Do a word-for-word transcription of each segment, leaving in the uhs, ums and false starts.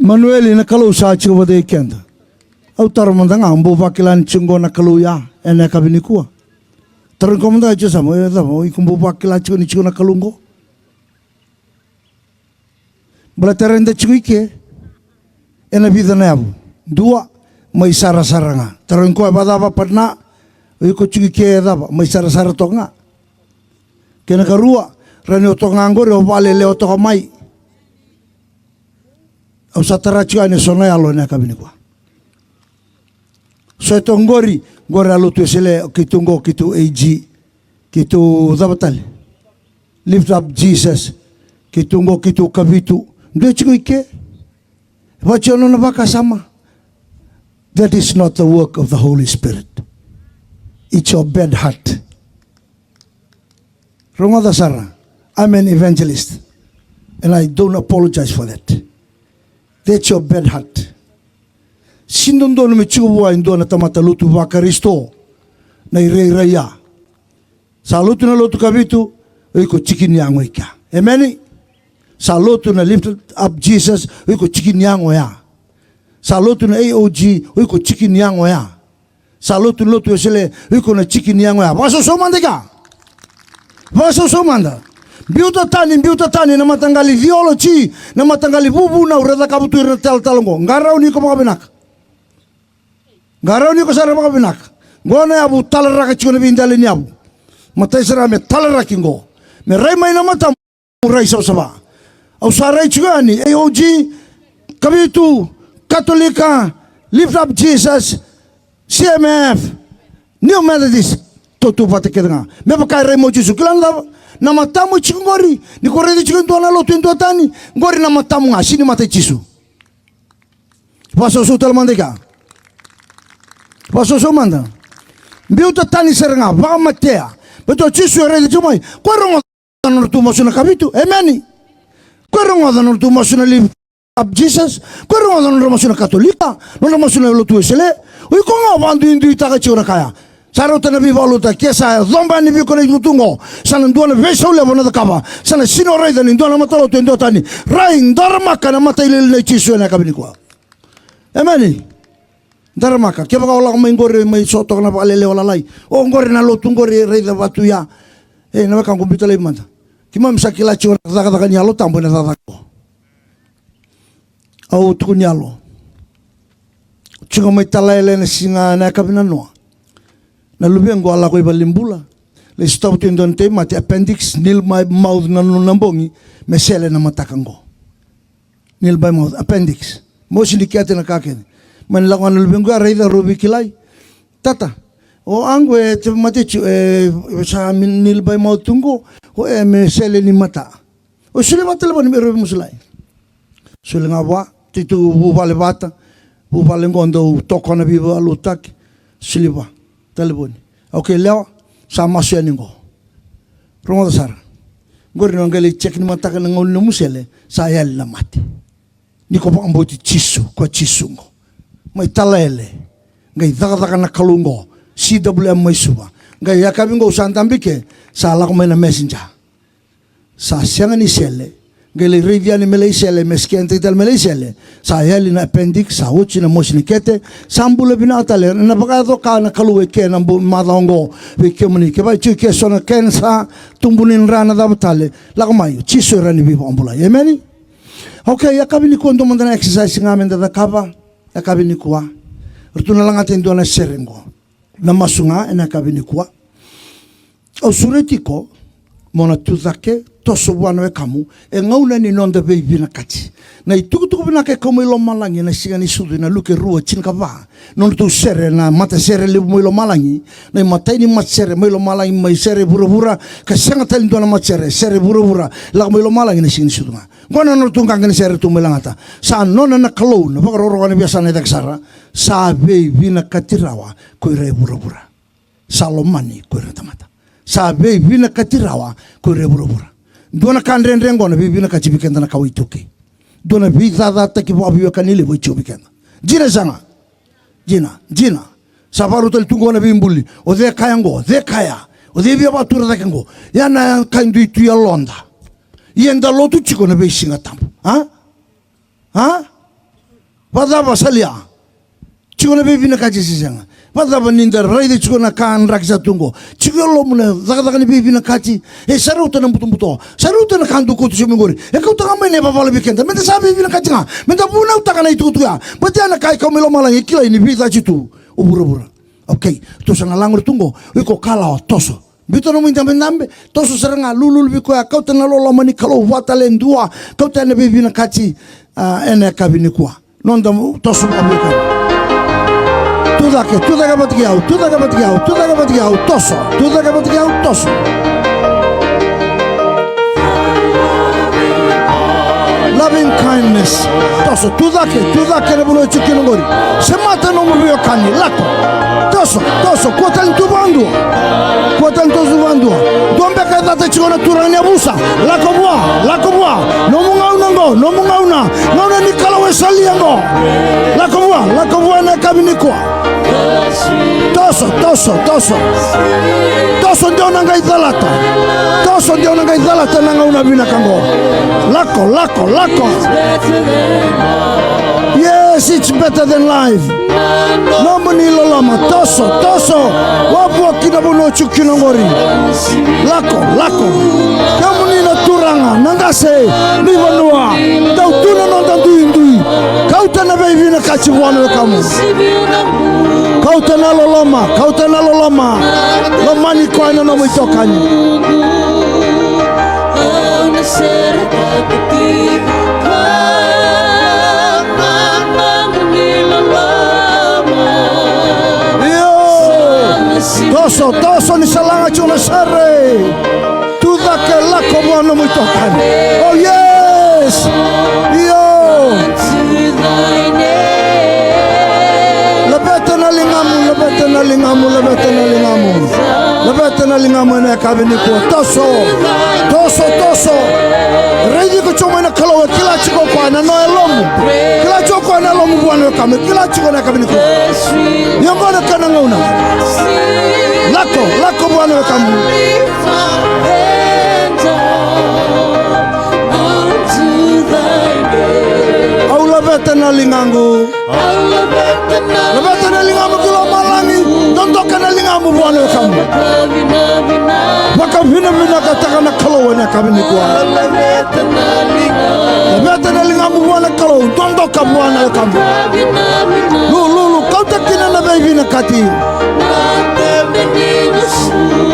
Imanueli, na Kalou sa tiko vata kei keda. Au taro mada ga, bau vakila ni tiko qo na Kalou ya ena yakavi nikua? Taro iko mada ga, tiko sa mo, e cava, o iko bau vakila tiko ni tiko na Kalou qo? Baleta eda tiko i ke ena vica na yavu. Dua, mai sarasara ga. Taro iko e vacava, partner? O iko tiko i ke e cava, mai sarasara toka ga? Kena karua, rani o toka ga qori, o valelewa toka mai. Au sa tara tiko yani eso na yalo ena yakavi nikua. So e toka qori, qori a Lotu Wesele, keitou qo, keitou A G, keitou cava tale? Lift Up Jesus, keitou qo, keitou Kavitu. Dua e tiko i ke. Vati o nona vakasama. That is not the work of the Holy Spirit. It's your bad heart. Rogoca sara. I'm an evangelist. And I don't apologize for that. That's your bad heart. Sega ni dodonu me tiko vua e dua na tamata lotu vaKarisito na irairai ya. Sa lotu na Lotu Kavitu, o iko tiki ni yago i kea. Emeni. Sa lotu na Lift Up Jesus, o iko tiki ni yago ya. Sa lotu na A O G, o iko tiki ni yago ya. Sa lotu na Lotu Wesele, o iko na tiki ni yago ya. Vakasausau mada i kea. Vakasausau mada. Biuta tani, biuta tani na mataqali theology, na mataqali vuvuna era cakava tu ira na talatala qo. Qarauni iko vakavinaka. Qarauni iko sara vakavinaka. Qo na yavu talaraka tiko na veidela ni yavu. Matai sara me talaraki qo. Me rai mai na matamu. Rai savasava. Au sa rai tiko yani, A O G, Kavitu, Katolika, Lift Up Jesus, C M F, New Methodist, tautauvata kece ga. Me vaka e rai mai o Jisu. Kila na cava? Na matamu e tiko qori. Ni ko raica tiko e dua na lotu e dua tani, qori na matamu ga, sega ni mata i Jisu. Vakasausau tale mada i kea. Vakasausau mada. Biuta tani sara ga, vakamatea. Baleta o Jisu e raica tiko mai. Ko rogoca na nodratou masu na Kavitu. Emeni. Ko rogoca na nodratou masu na Lift Up Jesus. Ko rogoca na nodra masu na Katolika, nodra masu na Lotu Wesele. O iko ga o vakaduiduitaka tiko na ka ya. Sa rauta na veivakalotutaki, ke sa coba yani vei iko na itukutuku qo, sa na dua na veisau levu o na cakava. Sa na sega ni o raica ni dua na matalotu e dua tani. Rai, daramaka na mata ilailai nei Jisu ena yakavi nikua. Emeni. Daramaka. Kevaka o lako mai qori, mai so toka na vakalelewa lalai. O qori na lotu qori e raica vatu ya. E, na wekaqu, biuta laivi mada. Keimami sa kila tiko na cakacaka ni Yalo Tabu ena cakacaka qo. Au tukuni yalo. Tiko mai Talaele ena siga, na yakavi nanoa. Na luvequ a lako i valenibula. Lai sotava tu e dua na tauvimate, appendix, needle by mouth na nona bogi, me sele na mataka qo. Needle by mouth, appendix. Mosi ni kete na ka kece. Mani lako ga na luvequ ya, raica, rau veikilai. Tata, o a qo e tauvimate tiko, e, sa needle by mouth tu qo, o e me sele ni mata. O soli vata talevoni me rau veimasulaki. Soli ga vua, tu i vuvale vata, vuvale qo dau tokona veivakalotutaki, soli vua talevoni. Okay, lewa, sa masu yani qo. Rogoca sara. Qori ni o qai lai check ni mataka na gauna ni nomu sele, sa yali na mate. Ni ko vakabauti Jisu, ko Jisu qo. Mai Talaele, qai cakacaka na Kalou qo, C W M mai Suva. Qai yakavi qo au sa dabe i ke, sa lako mai na messenger. Sa sega ni sele. Qai lai raici yani me lai sele, me scan-taki tale me lai sele. Sa yali na appendix, sa oti na mosi ni kete, sa bula vinaka tale. Na vakayaco ka na Kalou e ke na bu-, macawa oqo vei kemuni. Kevaka e tiko e ke so na cancer, tubu ni dra, na cava tale, lako mai, Jisu e rawa ni veivakabulai. Emeni? Okay, yakavi nikua dua mada na exercise ga meda cakava. Yakavi nikua, ratou na lagata e dua na sere qo. Na masu ga ena yakavi nikua. Au sureti iko mo na tucake, toso vua na wekamu. E gauna ni noda veivinakati. Na itukutuku vinaka e kau mai lomalagi ena siga ni sucu, ena Luke rua tinikava. Nodratou sere na matasere levu mai lomalagi. Na imatai ni matasere mai lomalagi, mai sere vuravura, ka sega tale ni dua na matasere, sere vuravura, lako mai lomalagi ena siga ni sucu ga. Qo na nodratou qaqa ni sere ratou mai lagata. Sa nona na Kalou na vakarokoroko ena veiyasana e cake sara. Sa veivinakati rawa ko ira e vuravura. Sa lomani ko ira na tamata. Sa veivinakati rawa ko ira e vuravura. Dua na ka dredre qo na veivinakati vei keda na kawa iTaukei. Dua na veicacataki vakaveiwekani levu e tiko vei keda. Dina, sega? Dina, dina. Sa vakarau tale tu qo na veibuli. O cei kaya qo, o cei kaya? O cei via vakatura cake qo? Ya na ka e dui tu e yaloda. Ia eda lotu tiko na veisiga tabu. A? A? Vacava, salia? Tiko na veivinakati se sega? Vacava ni da raica tiko na ka draki sa tu qo? Tiko e lomamu na cakacaka ni veivinakati. E, sa rauta na butobuto, sa rauta na ka dou kauta sobu mai qori. E kauta ga mai na ivavala vei keda, meda sa veivinakati ga, meda vunautaka na itukutuku ya. Baleta ya na ka e kau mai lomalagi, e kilai ni veicati tu o vuravura. Okay, toso na lago tu qo, o iko kalawa, toso. Biuta nomu idabedabe, toso sara ga, lululu vei koya, kauta na loloma ni Kalou vua tale e dua, kauta na veivinakati, ah, ena yakavi nikua. Noda toso vakabibi. Tu cake, tu cake vata kei au, tu cake vata kei au, tu cake vata kei au, toso. Tu cake vata kei au, toso. Loving kindness. Toso, tu cake, tu cake na vanua o tiko kina qori. Semata nomu veiwekani, lako. Toso, toso, kua tale ni tu vakadua. Kua tale ni toso vakadua. Dua beka e cata tiko na turaga ni yavusa. Lako vua, lako vua. Nomu gauna qo, nomu gauna. Gauna ni Kalou e solia qo. Lako vua, lako vua ena yakavi nikua. Toso, toso, toso. Toso, de o na qai calata. Toso, de o na qai calata na gauna vinaka qo. Lako, lako, lako. Yes, it's better than life. Nomuni loloma, toso, toso. Wavoki na vanua o tiko kina qori. Lako, lako. Kemuni na turaga, na qase ni vanua, dau tu na noda duidui. Kauta na veivinakati vua na wekamu. Kauta na loloma, kauta na loloma. Lomani koya na nomu itokani. Io. Toso, toso ni sa laga tiko na sere. Tu cake, lako vua nomu itokani. Oh yes. Io. Laveta na ligamu, laveta na ligamu, laveta na ligamu. Laveta na ligamu ena yakavi nikua. Toso. Toso, toso. Raici iko tiko mai na Kalou, e kila tiko o koya na nomu yalomu. Kila tiko o koya na yalomu vua na wekamu, e kila tiko ena yakavi nikua. Ia oqo na kena gauna. Lako, lako vua na wekamu. Au laveta na ligaqu. Laveta na ligamu ki lomalagi. Dodoka na ligamu vua na wekamu. Vakavinavinakataka na Kalou ena yakavi nikua. Laveta na ligamu vua na Kalou. Dodoka vua na wekamu. Lululu, kauta kina na veivinakati.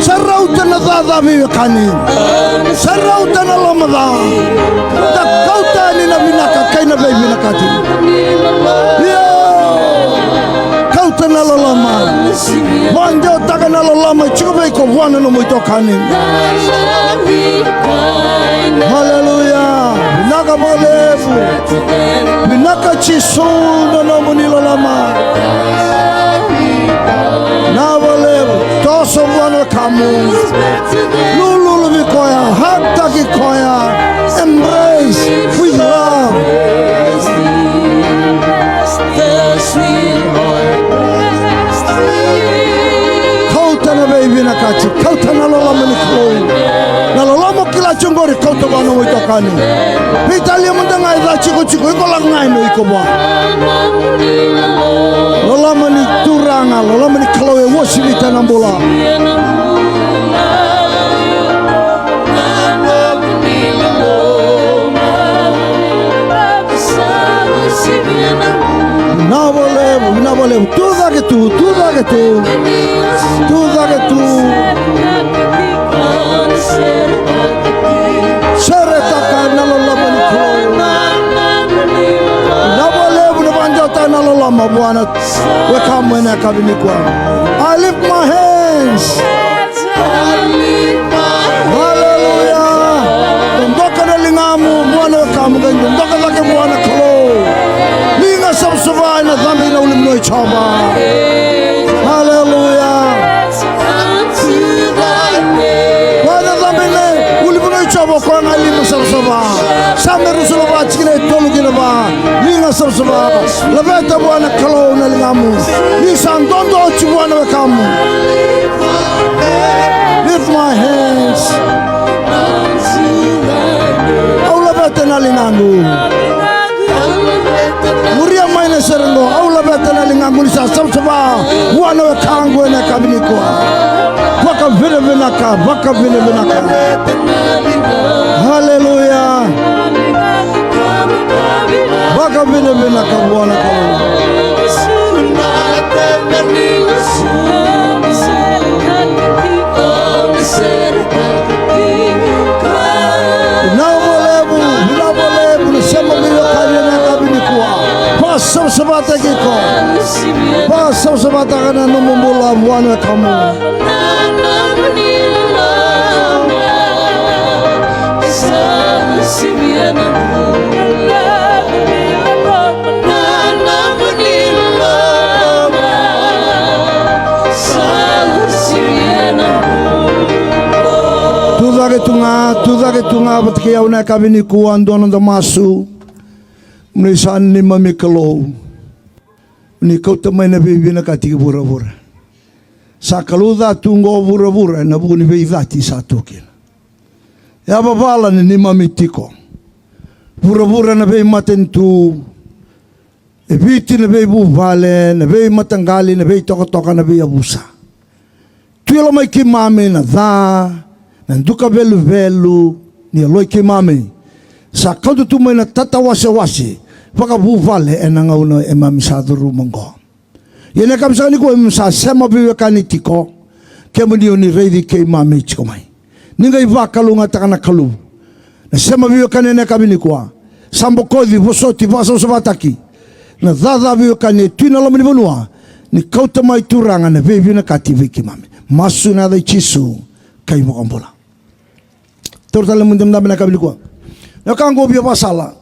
Sa rauta na caca veiwekani. Sa rauta na loma ca. Da kauta yani na vinaka kei na veivinakati. Io. Kauta na loloma. Vakadewataka na loloma e tiko vei iko vua na nomu itokani. Aleluya. Vinaka vakalevu. Vinaka Jisu na nomuni loloma. Vinaka vakalevu. Toso vua na wekamu. Lululu vei koya. Hug-taki koya. Embrace with love. Kauta na veivinakati. Kauta na loloma ni Kalou. Na loloma o kila tiko qori, kauta vua na nomu itokani. Veitalia mada ga e ca tikotiko, iko lako ga yani o iko vua. Loloma ni Turaga, loloma ni Kalou e uasivita na bula. Vinaka vakalevu, vinaka vakalevu. Tu cake tu, tu cake tu. Tu cake tu. Seretaka na loloma ni Kalou. Vinaka vakalevu na vakadewataka na loloma vua na wekamu ena yakavi nikua. I lift my hands. Aleluya. Dodoka na ligamu vua na wekamu, qai dodoka cake vua na Kalou. Liga savasava ena cabe ina ulunivanua i Jiova. Aleluya. Koya na cabe ina ulunivanua i Jiova, o koya ga e liga savasava. Same ruasagavulu ka va, tikina e tolu ki na va. Liga savasava. Laveta vua na Kalou na ligamu. Ni sa dodo oti vua na wekamu. Lift my hands. Au laveta na ligaqu. Muria mai na Sa savasava vua na wekaqu ena yakavi nikua. Vakavinavinaka, vakavinavinaka. Haleluya. Vakavinavinaka vua na Kalou. Vinaka vakalevu, vinaka vakalevu na sema veiwekani ena yakavi nikua. Vakasavasavataki iko. Vakasavasavataka na nomu bula vua na wekamu. Tucake tu ga, tucake tu ga vata kei au na yakavi nikua, dua noda masu. Mo ni sa neimami Kalou. Mo ni kauta mai na veivinakati ki vuravura. Sa kalouca tu qo vuravura ena vuku ni veicati sa tu kina. Yavavala ni neimami tiko. Vuravura na veimatanitu. E Viti na veivuvale, na veimataqali, na veitokatoka, na veiyavusa. Tu e loma i keimami na ca, na duka veluvelu, ni yaloi keimami. Sa kauta tu mai na tatawasewase vakavuvale ena gauna e mami sa curuma oqo. Ia na yakavi saka nikua, emami sa sema veiwekani tiko, kemuni o ni raici keimami tiko mai. Ni qai vakalougatataka na Kalou. Na sema veiwekani ena yakavi nikua. Sa bokoci, vosoti, vakasavasavataki. Na caca veiwekani e tu ena loma ni vanua. Ni kauta mai Turaga na veivinakati vei keimami. Masu ena yaca i Jisu, ka iVakabula. Taura tale na nomu idabedabe ena yakavi nikua. Na wekaqu, au via vakasala.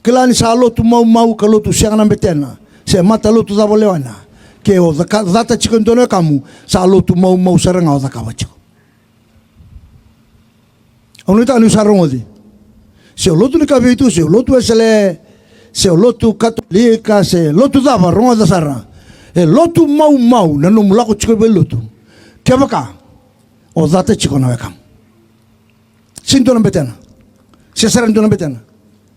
Kila ni sa lotu maumau ka lotu sega na betena. Se mata lotu cava o lewena. Ke o caka, cata tiko e dua na wekamu, sa lotu maumau sara ga o cakava tiko. Au nuitaka niu sa rogoci. Se o lotu ni kavitu, se o lotu Wesele, se o lotu Katolika, se lotu cava, rogoca sara. E lotu maumau na nomu lako tiko i valenilotu. Kevaka o cata tiko na wekamu. Sega ni dua na betena. Sega sara ni dua na betena.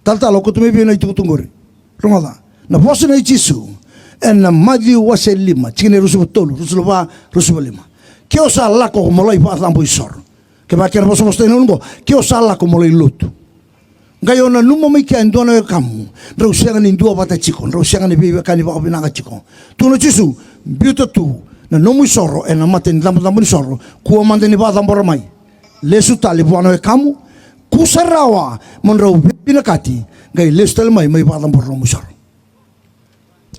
Talatala, au kauta mai vei au na itukutuku qori. Rogoca. Na vosa nei Jisu. Ena Maciu wase lima. Tikina e ruasagavulu ka tolu, ruasagavulu ka va, ruasagavulu ka lima. Ke o sa lako mo lai vakacabo isoro. Kevaka kena vosavosataki na gauna oqo. Ke o sa lako mo lai lotu. Qai o nanuma mai kea e dua na wekamu. Drau sega ni duavata tiko. Drau sega ni veiwekani vakavinaka tiko. Tukuna o Jisu. Biuta tu. Na nomu isoro. Ena mata ni cabocabo ni soro. Kua mada ni vakacabora mai. Lesu tale vua na wekamu, kusa rawa mo drau veivinakati, qai lesu tale mai, mai vakacabora nomu isoro.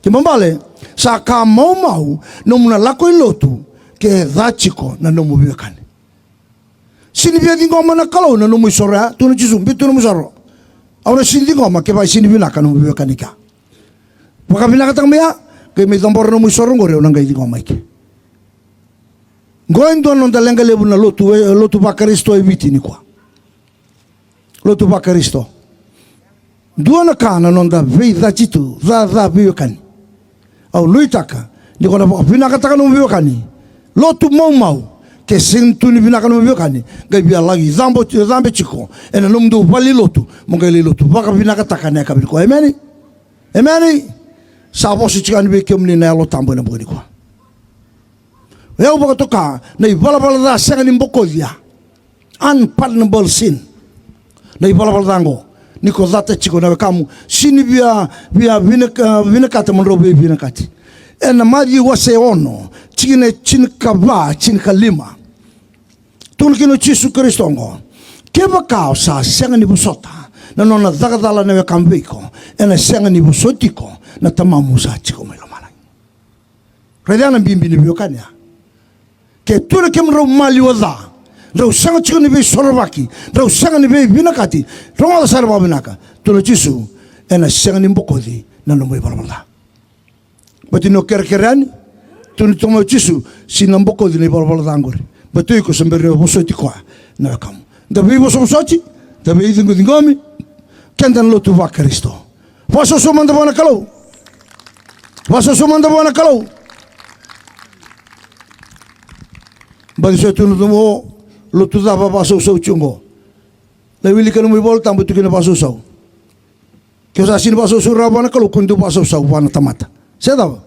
Kena ibalebale, sa ka maumau nomu na lako i lotu, ke ca tiko na nomu veiwekani. Sega ni via ciqoma na Kalou na nomu isoro ya, tukuna o Jisu, biuta tu nomu isoro. Au na sega ni ciqoma, kevaka e sega ni vinaka nomu veiwekani kea. Vakavinakataka mai ya, qai mai cabora nomu isoro qori, au na qai ciqoma ike. Qo e dua na noda leqa levu na lotu, e, lotu vaKarisito e Viti nikua. Lotu vaKarisito. Dua na ka na noda veicati tu, ca, ca veiwekani. Au nuitaka, ni ko na vakavinakataka nomu veiwekani. Lotu maumau, ke sega tu ni vinaka nomu veiwekani. Qai via laki cabo, cabe tiko, ena nomudou valenilotu, mo qai lai lotu, vakavinakataka na yakavi nikua. Emeni? Emeni? Sa vosa tiko yani vei kemuni na Yalo Tabu ena bogi nikua. E au vakatoka, na ivalavala ca sega ni bokoci ya. Unpardonable sin. Na ivalavala ca oqo. Ni ko cata tiko na wekamu, sega ni via, via vinaka, vinakata mo drau veivinakati. Ena Maciu wase ono, tikina e tinikava, tinikalima. Tukuna kina o Jisu Karisito oqo. Kevaka o sa sega ni vosota na nona caka cala na wekamu vei iko, ena sega ni vosoti iko na Tamamu sa tiko mai lomalagi. Raica na bibi ni veiwekani ya. Ke tu na kemudrau maliwa ca, drau sega tiko ni veisorovaki, drau sega ni veivinakati, rogoca sara vakavinaka. Tukuna o Jisu, ena sega ni bokoci na nomu ivalavala ca. Baleta ni o kerekere yani, tukuna tiko mai o Jisu, sega ni na bokoci na ivalavala ca qori. Baleta o iko sa bera ni vosoti koya na wekamu. Da veivosovosoti, da veiciqociqomi, keda na lotu vaKarisito. Vakasausau mada vua na Kalou. Vakasausau mada vua na Kalou. Baleta ni sa tukuna tu qo, lotu cava vakasausau tiko qo. Lai wilika nomu iVolatabu e tu kina vakasausau. Ke o sa sega ni vakasausau rawa vua na Kalou, ko dau vakasausau vua na tamata. Se cava?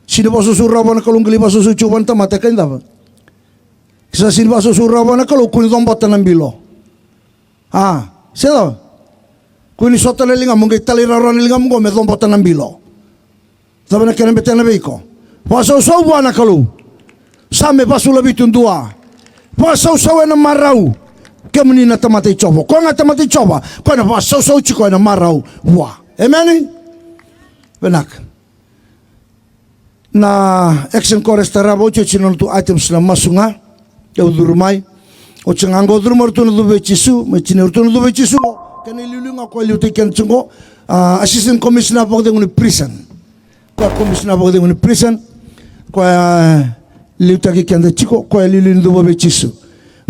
Sini vakasausau rawa vua na Kalou, qai lai vakasausau tiko vua na tamata, e ka ni cava? Sa sini vakasausau rawa vua na Kalou, kua ni cobota na bilo. A, se cava? Kua ni sota na ligamu, qai talairawarawa na ligamu qo me cobota na bilo. Cava na kena betena vei iko? Vakasausau vua na Kalou. Same vasagavulu ka vitu, dua. Vakasausau ena marau. Kemuni na tamata i Jiova. Koya ga tamata i Jiova, koya na vakasausau tiko ena marau vua. Emeni? Vinaka. Na action chorus tarava oti, oti na nodratou items na masu ga. Au curu mai. Oti ga qo, curu mai ratou na cuva i Jisu, mai tini ratou na cuva i Jisu. Kena iliuliu ga koya liutaki keda tiko qo, a, Assistant Commissioner vakacegu ni prison. Koya Commissioner vakacegu ni prison. Koya liutaki keda tiko, koya iliuliu ni cuva vei Jisu.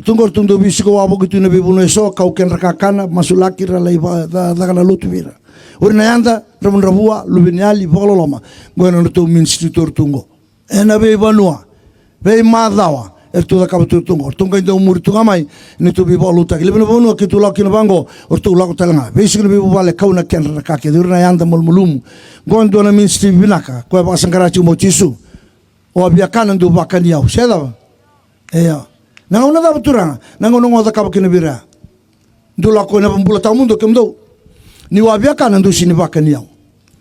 Tu qo ratou dau veisiko wavoki tu na veivanua eso, kau kedra kakana, masulaki ra lai va-, ca-, caka na lotu vei ira. O ira na yada, dravudravua, luveniyali, vakaloloma. Qo na nodratou ministry tu ratou qo. Ena veivanua, veimacawa, eratou cakava tu ratou qo. Ratou qai dau muri tu ga mai, neitou veivakalotutaki. Levu na vanua keitou lako kina vaqo, o ratou lako tale ga. Veisiko na veivuvale, kau na kedra na ka kece, o ira na yada malumalumu. Qo dua na ministry vinaka, koya vakasaqara tiko mai o Jisu. O a via kana dou vakani au. Se cava? Io. Na gauna cava Turaga? Na gauna qo au cakava kina vei ira. Dou lako ena bula tawamudu o kemudou. Niu a via kana dou sini vakani au.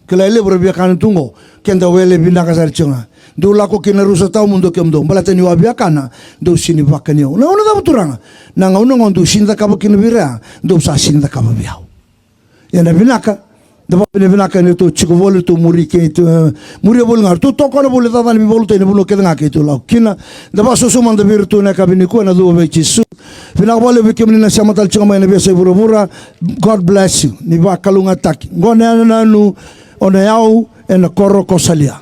Kila e levu era via kana tu qo, keda wele vinaka sara tiko ga. Dou lako kina rusa tawamudu o kemudou. Baleta niu a via kana dou sini vakani au. Na gauna cava Turaga? Na gauna qo dou sini cakava kina vei ira, dou sa sini cakava vei au. Ia na vinaka, da vakavinavinaka ni ratou tiko voli, ratou muri keitou, e, muria voli ga, ratou tokona voli, cakacaka ni veivakalotutaki ena vanua kece ga keitou lako kina. Da vakasausau mada vei iratou ena yakavi nikua ena cuva vei Jisu. Vinaka vakalevu vei kemuni na sema tale tiko mai ena veiyasai vuravura. God bless you. Ni vakalougatataki. Qo na yanuyanu o Nayau ena koro ko Salia.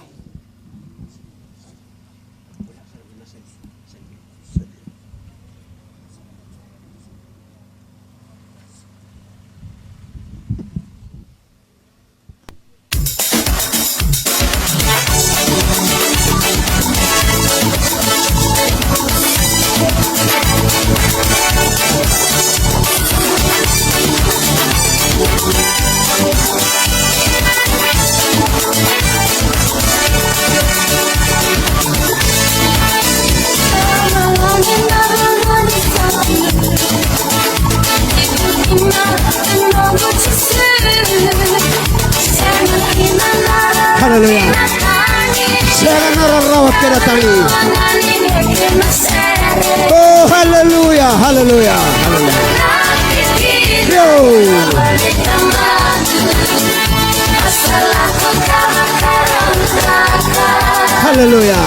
Haleluya. Sega na rarawa kei na tagi. Oh, haleluya, haleluya, haleluya. Yo. Haleluya.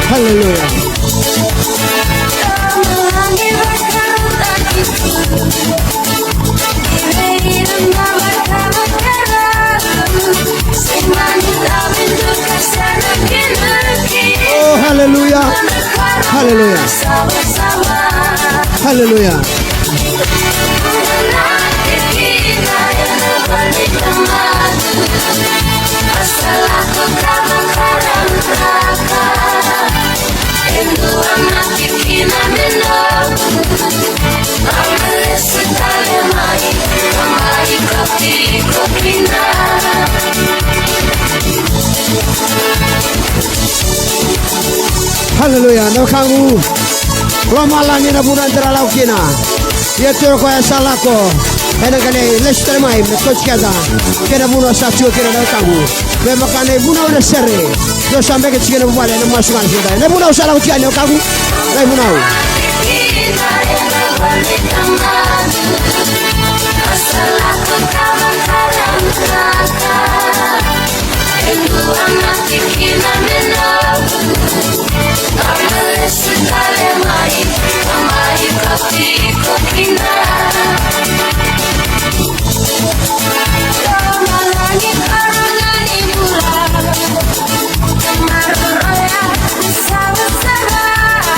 Haleluya. Oh, haleluya. Haleluya. Haleluya. Haleluya. Na wekaqu, lomalagi na vanua eda lako kina. Ia tu o koya sa lako ena qai lesu tale mai me kauti keda ki na vanua sa tiko kina na wekaqu. Me vaka na ivunau ena sere. Dou sa beka tiko kina vuvale, na masu ga na siga. Na ivunau sa lako tiko yani, na wekaqu. Na ivunau.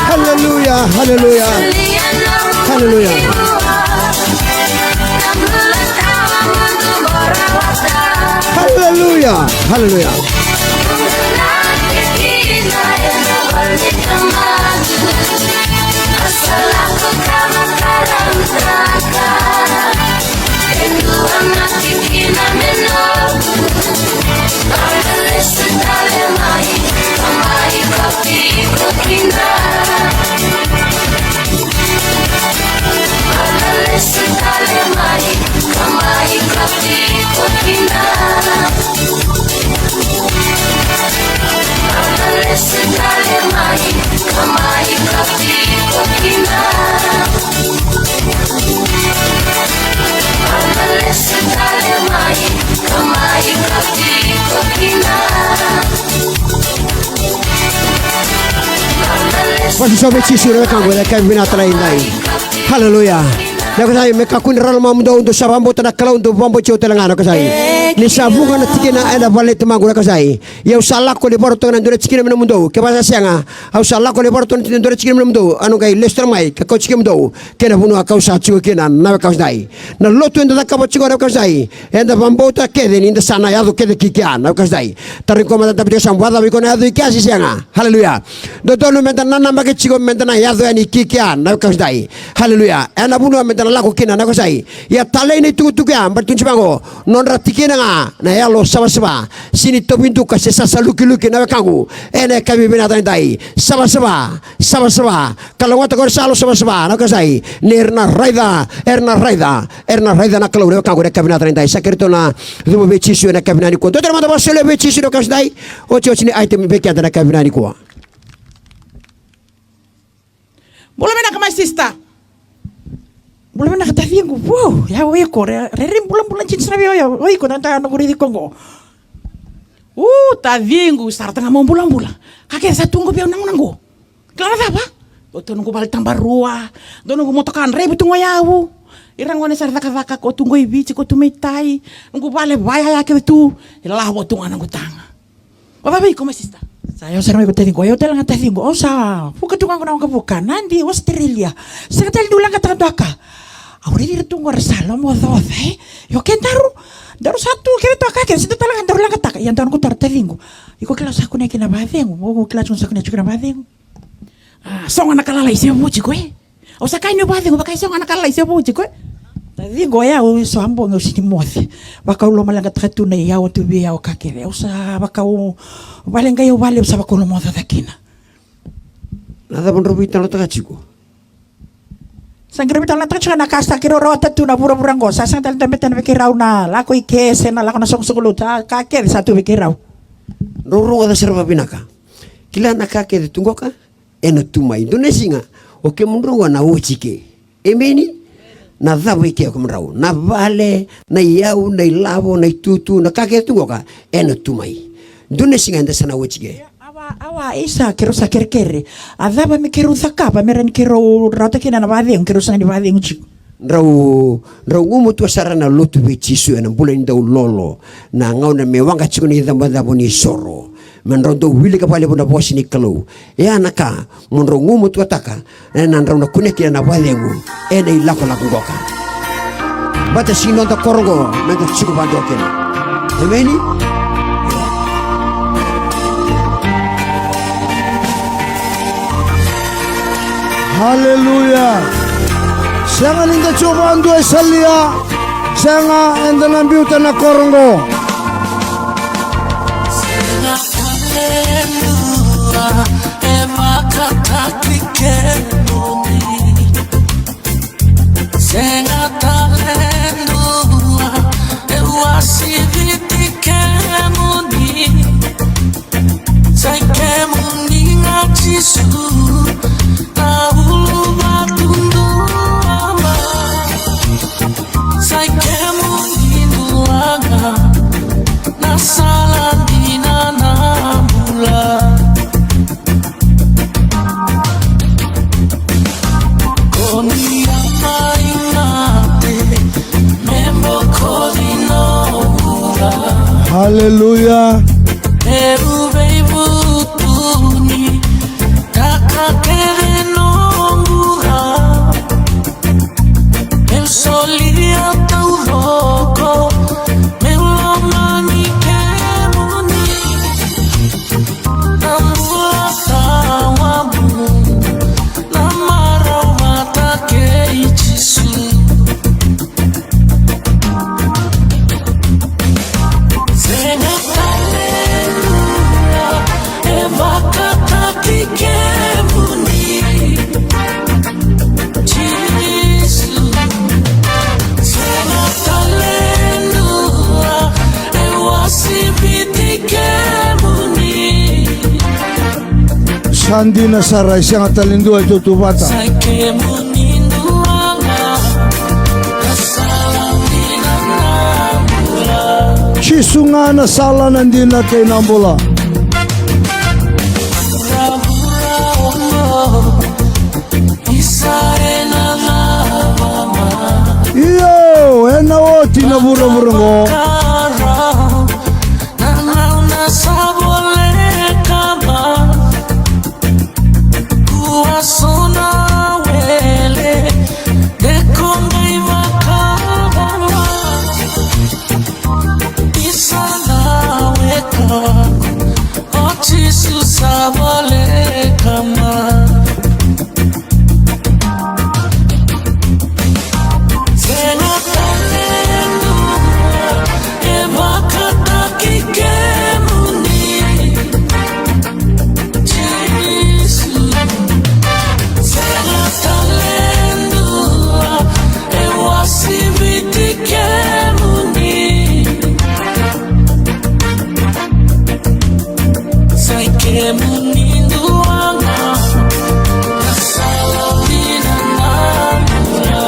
Haleluya, haleluya. Haleluya. Haleluya, haleluya. Ni sa vei Jisu na wekaqu, ena yakavi vinaka tale edai. Haleluya. Na wekaqu, me kakua ni rau na lomamudou, dou sa vakabauta na Kalou, dou vakabauti au tale ga, na wekaqu. Ni sa vuqa na tikina ena vale ni tamaqu, na wekaqu. Ia au sa lako ni vakarautaka na dua na tikina me nomudou. Kevaka sa sega, au sa lako ni vakarautaka na dua na tikina me nomudou. Au na qai lesu tale mai ka kauti kemudou ki na vanua kau sa tiko kina, na wekaqu edai. Na lotu eda cakava tiko, na wekaqu edai, eda vakabauta kece ni da sa na yaco kece ki kea, na wekaqu edai. Tarogi koya mada na dabe tiko, sa vakacava, iko na yaco i kea se sega? Haleluya. Dodonu meda nanamaki tiko meda na yaco yani ki kea, na wekaqu edai. Haleluya. Ena vanua meda na lako kina, na wekaqu edai. Ia talei na itukutuku ya, baleta ni tukuni vaqo, nodra tikina ga na yalo savasava. Sega ni tauvi duka se sasalukiluki, na wekaqu, ena yakavi vinaka tale edai. Savasava, savasava. Kalougata ko ira sa yalo savasava, na wekaqu edai. Ni ra na raica, era na raica, era na raica na Kalou, na wekaqu, ena yakavi vinaka tale edai. Sa kerei iratou na cuva vei Jisu ena yakavi vinaka nikua. Dua tale mada vakasolia vei Jisu, na wekaqu edai. Otioti ni item vei keda ena yakavi vinaka nikua. Bula vinaka, my sister. Bula vinaka, taciqu. Wow, ia o iko, re, rairai bulabula jini sara vei au, ia o iko, na, na noqu raici iko qo. U, taciqu, sa rawa ga mo bulabula. Ka kece sa tu qo vei au, na gauna qo. Kila na cava? Dua tu noqu vale tabarua, dua noqu motoka draiva tu qo o yau. Ira gone sa ra cakacaka, ko tu qo i Viti, ko tu mai Tai. Noqu vale vaya ya kece tu. E lavo tu ga noqu taga. O cava iko, my sister? Sa yau sara mai ko taciqu, o yau tale ga taciqu. Au sa vuka tu ga qo na waqavuka, Nadi, Australia. Sega tale niu leqataka dua ka. Au raici ira tu qo ra sa lomaocaoca, e? Io, kedaru, daru sa tu kece tu, ka kece, sega tale ga daru leqataka. Ia daru qo tara taciqu. Iko kila au sa kunea kina na vakacegu? Au kila tiko au sa kunea tiko kina na vakacegu. A, sogo na ka lalai se vou tiko, e? Au sa kaya niu vakacegu, vaka e sogo na ka lalai se vou tiko, e? Taciqu, o yau, au sa bogi, au sega ni moce. Vaka au lomaleqataka tu na iyau tu vei au, ka kece. Au sa vaka au vale qai au vale, au sa vaka au lomaocaoca kina. Na cava drau veitalanoataka tiko? Sa qai rau veitalanoataka tiko na ka sa keirau rawata tu na vuravura qo. Sa sega tale ni dua bete na vei keirau na lako i ke se na lako na soqosoqo lotu. Sa ka kece sa tu vei keirau. Drau rogoca sara vakavinaka. Kila, na ka kece tu qoka ena tu mai. Dua na siga o kemudrau ga na oti i ke. Emeni. Na cava i ke o kemudrau? Na vale, na iyau, na ilavo, na itutu, na ka kece tu qoka ena tu mai. Dua na siga eda sa na oti i ke. Awa, awa, isa, keirau sa kerekere. A cava me keirau cakava me rawa ni keirau rawata kina na vakacegu, keirau sega ni vakacegu tiko? Drau, drau gumatua sara na lotu vei Jisu ena bula ni daulolo. Na gauna me waqa tiko na icabocabo ni soro, me drau dau wilika vakalevu na vosa ni Kalou. E ya na ka mo drau gumatuataka, ena drau na kunea kina na vakacegu ena ilakolako qoka. Baleta sega ni noda koro qo meda tiko vakadua kina. Emeni. Haleluya. Sega ni da tiko vakadua e Salia. Sega, eda na biuta na koro qo. Sega tale e dua e vakataki kemuni. Sega tale e dua e uasiviti kemuni. Sa i kemuni ga Jisu, na uluvatu duadua. Sa i kemuni duaga na sala dina na bula. Ko ni a mai mate me bokoci noqu ca. Haleluya. Meu veivutuni, taka kece noqu ca. Meu solia taucoko, meu lomani kemuni. Na bula tawamu, na marau vata kei Jisu. Sega tale e dua e vakataki kemuni. Jisu, sega tale e dua e uasiviti kemuni. Sa dina sara, e sega tale e dua e tautauvata. Sa i kemuni duaga na sala dina na bula. Jisu ga na sala, na dina kei na bula. Vuravura oqo So na wele de ko qai vakavava. Isa na wekaqu, o Jisu sa voleka mai. Sega tale e dua e vakataki kemuni, Jisu. Sega tale e dua e uasiviti kemuni. Sa i kemuni duaga na sala ni nanamula.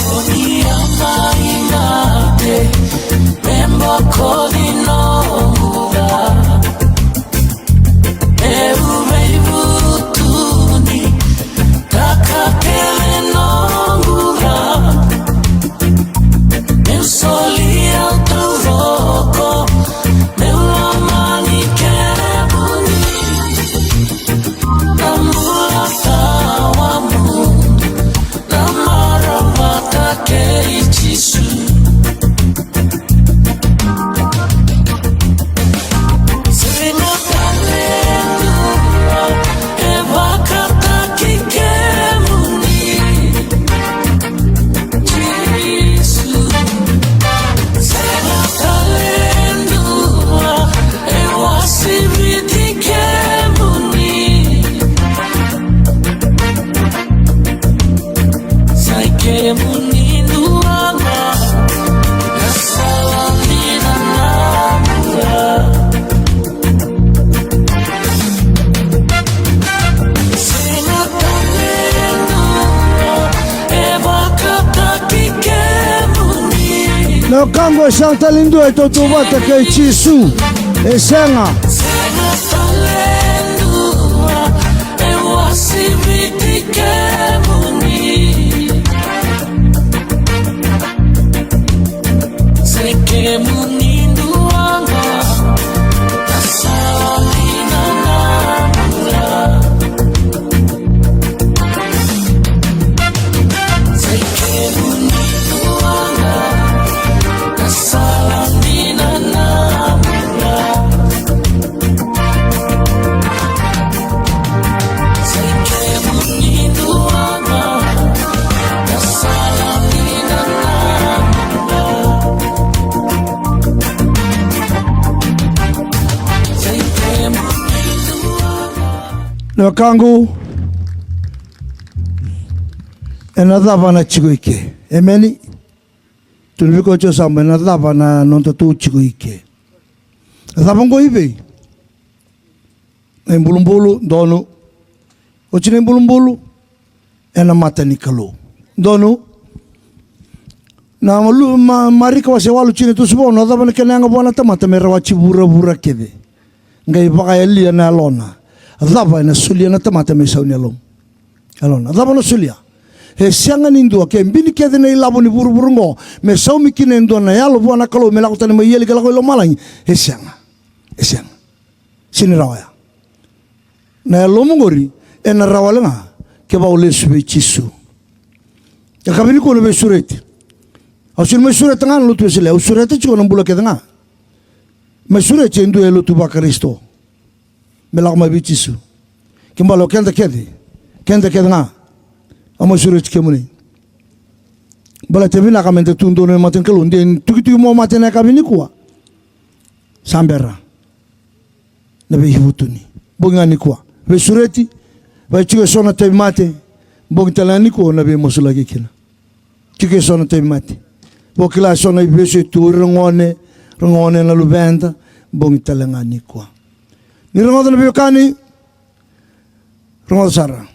Ko ni a mai mate me bokoci noqu ca. Meu veivutuni, taka kece noqu ca. Meu solia au taucoko, meu lomani kemuni. Na bula tawamudu, na marau vata kei Jisu. Sega tale e dua e vakataki kemuni, Jisu. Sega tale e dua e uasiviti kemuni. Sa i kemuni duaga na sala ni nanamula. Sega tale e dua e vakataki kemuni. Na wekaqu, e sega tale e dua e tautauvata kei Jisu. E sega. Sega tale e dua e uasiviti kemuni. Sa i kemuni duaga na sala ni nanamula. Sa i kemuni duaga na sala ni nanamula. Na wekaqu, ena cava na tiko i ke? Emeni. Tukuna vei koya tiko, sa mai, ena cava na noda tu tiko i ke? Na cava oqo i vei? Na ibulubulu, donu. Oti na ibulubulu ena mata ni Kalou. Donu. Na malu, ma, Marika wase walu, tikina tolusagavulu, na cava na kena yaga vua na tamata me rawati vuravura kece, qai vakayalia na yalona? Cava ena solia na tamata me sau ni yalo, yalona? Cava na solia? E sega ni dua, ke bini kece na ilavo ni vuravura oqo, me saumi kina e dua na yalo vua na Kalou me lako tani mai eli ka lako i lomalagi. E sega. E sega. Sega ni rawa ya. Na yalomu oqori ena rawa wale ga kevaka o lesu vei Jisu. E ka vei nikua na veisureti. Au sega ni mai sureta ga na lotu Wesele, au sureta tiko na bula kece ga. Mai sureti e dua e lotu vaKarisito me lako mai vei Jisu. Ke bale o keda kece, keda kece ga, au mai sureti kemuni. Baleta e vinaka meda tu donu e mata ni Kalou. De tukituki mo mate na yakavi nikua. Sa bera na veivutuni. Bogi ga nikua veisureti, vaka e tiko eso na tauvimate. Bogi tale ga nikua na veimasulaki kina. Tiko eso na tauvimate. Vo kila eso na ivesu e tu, ira gone, ira gone na luveda. Bogi tale ga nikua. Ni rogoca na veiwekani, rogoca sara.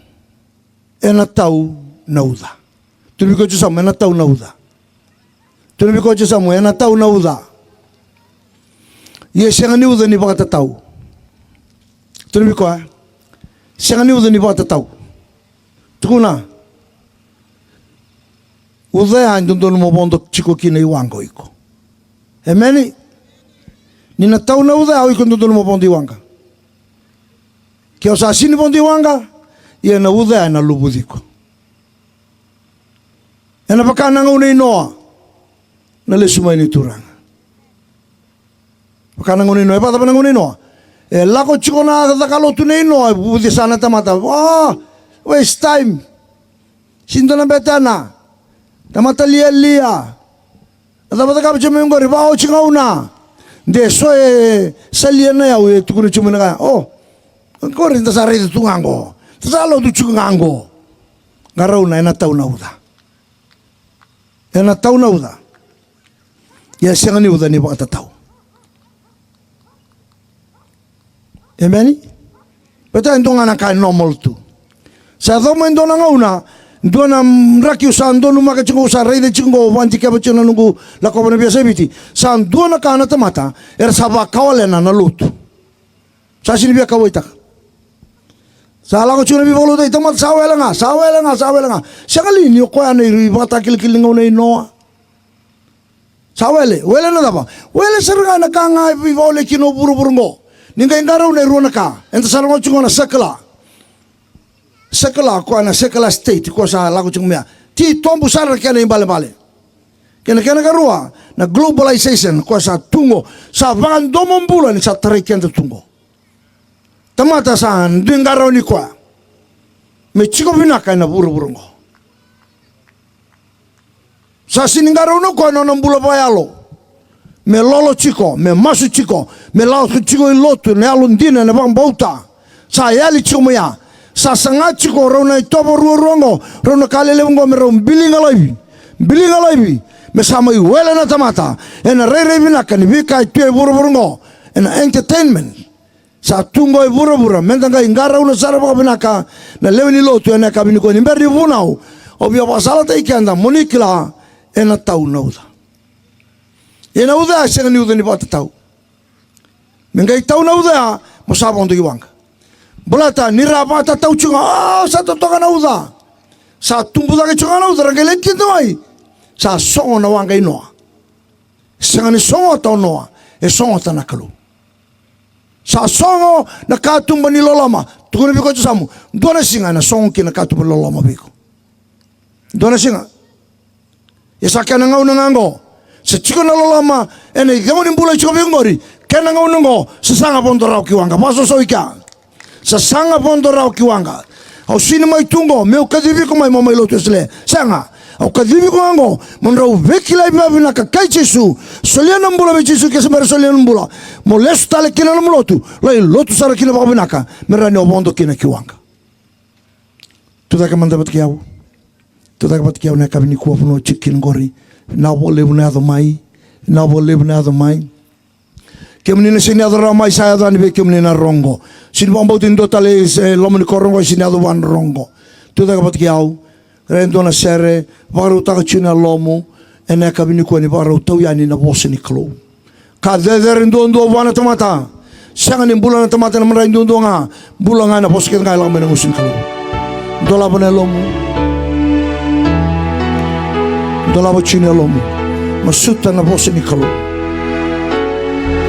Ena tau na uca. Tukuna vei koya tiko yasamu, ena tau na uca. Tukuna vei koya tiko yasamu, ena tau na uca. Ia e sega ni uca ni vakatatau. Tukuna vei koya, sega ni uca ni vakatatau. Tukuna. Uca ya e dodonu mo vodo tiko kina i waqa o iko. Emeni. Ni na tau na uca ya, o iko dodonu mo vodo i waqa. Ke o sa sini vodo i waqa, ia na uca ya ena luvuci iko. Ena vaka na gauna i Noa na lesu mai ni Turaga. Vaka na gauna i Noa, e vakacava na gauna i Noa? E lako tiko na caka lotu nei Noa, e vucesa na tamata. A, waste time. Sini dua na bete na tamata lialia. A cava cakava tiko mai oqori, vakaoti gauna. De so e salia na iyau e tukuna tiko mai na ka. O, oqori da sa raica tu ga oqo. Da sa lotu tiko ga oqo. Qarauna, ena tau na uca. Ena tau na uca. Ia e sega ni uca ni vakatatau. Emeni? Baleta e dua ga na ka e normal tu. Sa yaco mai dua na gauna, dua na draki au sa donumaka tiko, au sa raica tiko, au vakadikeva tiko na noqu lakova na veiyasai Viti. Sa dua na ka na tamata era sa vakawalena na lotu. Sa sini via kauwaitaka. Sa lako tiko na veivakalotutaki, tamata sa wele ga, sa wele ga, sa wele ga. Sega li ni o koya na ivakatakilakila ni gauna i Noa? Sa wele, wele na cava? Wele sara ga na ka ga e veivakalotutaki kina o vuravura oqo. Ni qai qarauna e rua na ka. Eda sa rogoca tiko na sakala. Sakala, koya na sakala state, koya sa lako tiko mai ya. Titobu sara na kena ibalebale. Kei na kena ikarua, na globalization, koya sa tu oqo, sa vakadomobula ni sa tarai keda tu oqo. Tamata sa dui qarauni koya me tiko vinaka ena vuravura oqo. Sa sini qarauna o koya na nona bula vakayalo. Me lolo tiko, me masu tiko, me lako tiko i lotu, na yalodina, na vakabauta. Sa yali tiko mai ya. Sa saga tiko rau na itovo ruarua oqo, rau na ka lelevu oqo me rau biliga laivi. Biliga laivi. Me sa mai wele na tamata ena rairai vinaka ni veika e tu e vuravura oqo. Ena entertainment. Sa tu oqo e vuravura, meda qai qarauna sara vakavinaka na lewe ni lotu ena yakavi nikua. Ni bera ni vunau, au via vakasalataki keda mo ni kila, ena tau na uca. Ia na uca ya e sega ni uca ni vakatatau. Me qai tau na uca ya, mo sa vodo i waqa. Baleta ni ra vakatatau tiko ga, o, sa totoka na uca. Sa tubu cake tiko ga na uca, ra qai lai kida mai. Sa sogo na waqa i Noa. Sega ni sogota o Noa, e sogota na Kalou. Sa sogo na katuba ni loloma. Tukuna vei iko e yasamu, dua na siga ena sogo kina na katuba ni loloma vei iko. Dua na siga. Ia sa kena gauna ga oqo. Sa tiko na loloma ena icegu ni bula e tiko vei iko oqori. Kena gauna oqo, sasaga vodo rawa ki waqa. Vakasoso i kea. Sasaga vodo rawa ki waqa. Au sini mai tu oqo meu kacivi iko mai mo mai lotu Wesele. Sega. Au kacivi iko ga oqo mo drau veikilai vakavinaka kei Jisu. Solia na bula vei Jisu ke se bera solia na bula. Mo lesu tale kina na nomu lotu. Lai lotu sara kina vakavinaka. Me rawa ni o vodo kina ki waqa. Tucake mada vata kei au. Tucake vata kei au na yakavi nikua, vanua o tiko kina oqori. Vinaka vakalevu na yaco mai. Vinaka vakalevu na yaco mai. Kemuni na sega ni yaco rawa mai, sa yaco yani vei kemuni na rogo. Sega ni vakabauta ni dua tale e loma ni koro oqo e sega ni yaco vua na rogo. Tucake vata kei au. Ra e dua na sere, vakarautaka tiko na yalomu ena yakavi nikua ni vakarau tau yani na vosa ni Kalou. Ka cecere duadua vua na tamata. Sega ni bula na tamata ena madrai duadua ga. Bula ga ena vosa kece ga e lako mai na gusu ni Kalou. Dolava na yalomu. Dolava tiko na yalomu. Masuta na vosa ni Kalou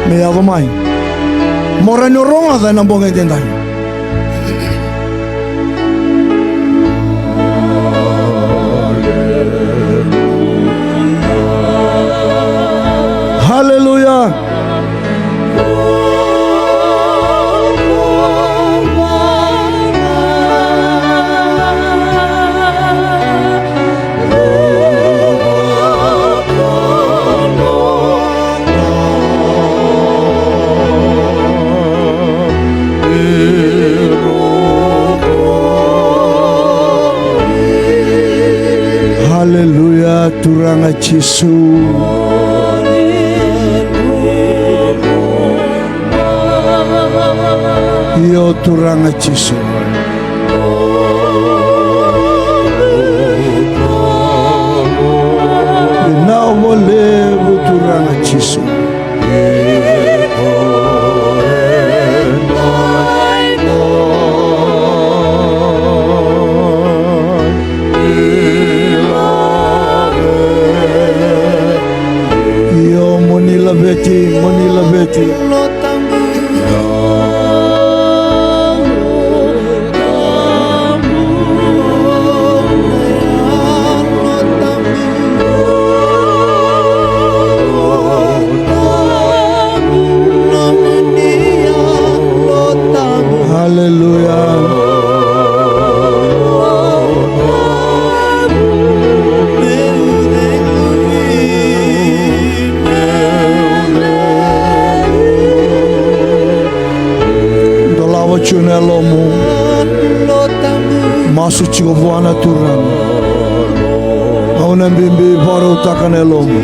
me yaco mai. Mo rawa ni o rogoca ena bogi edaidai. Haleluya. Haleluya, Turaga Jisu. Io, Turaga Jisu. Vinaka vakalevu, Turaga Jisu. Io, mo ni laveti, mo ni laveti. Oti na yalomu, masu tiko vua na Turaga. Gauna bibi vakarautaka na yalomu.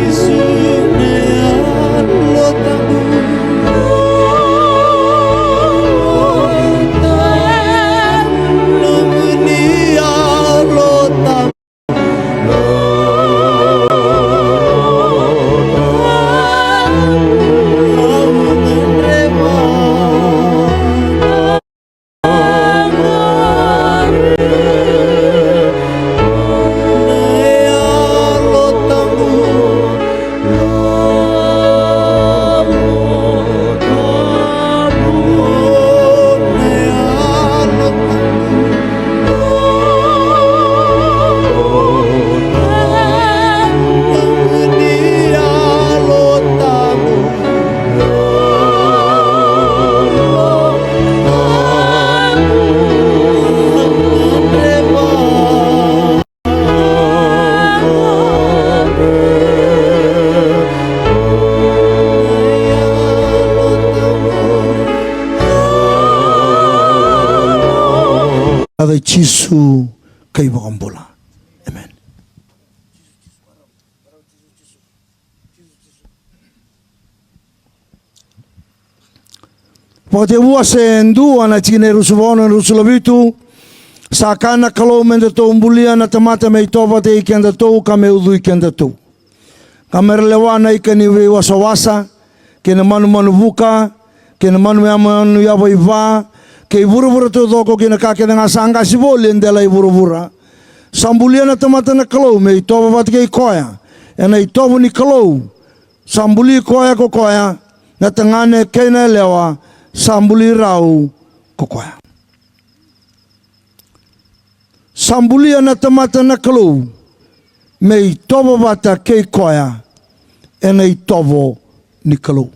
Yaca i Jisu ka iVakabula. Emeni. Vakatekivu wase dua na tikina e ruasagavulu ka ono, ruasagavulu ka vitu. Sa kaya na Kalou, me datou bulia na tamata me itovo vata kei kedatou ka me ucui kedatou, ka me ra lewa na ika ni veiwasawasa, kei na manumanu vuka, kei na manumanu yavaiva, kei vuravura taucoko, kei na ka kece ga sa qasi voli e dela i vuravura. Sa bulia na tamata na Kalou me itovo vata kei koya ena itovo ni Kalou. Sa buli koya ko koya, na tagane kei na yalewa, sa buli rau ko koya. Sa bulia na tamata na Kalou me itovo vata kei koya ena itovo ni Kalou.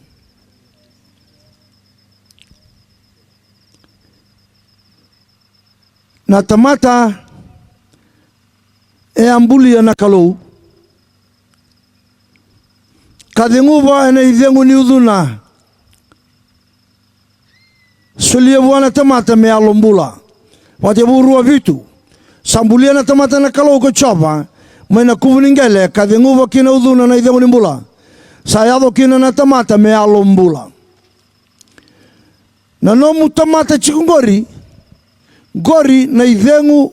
Na tamata e a bulia na Kalou, ka ceguva ena icegu ni ucuna. Solia vua na tamata me yalo bula. Vakatekivu rua vitu. Sa bulia na tamata na Kalou ko Jiova mai na kuvu ni qele, ka ceguva ki na ucuna na icegu ni bula. Sa yaco kina na tamata me yalo bula. Na nomu tamata tiko qori, qori na icegu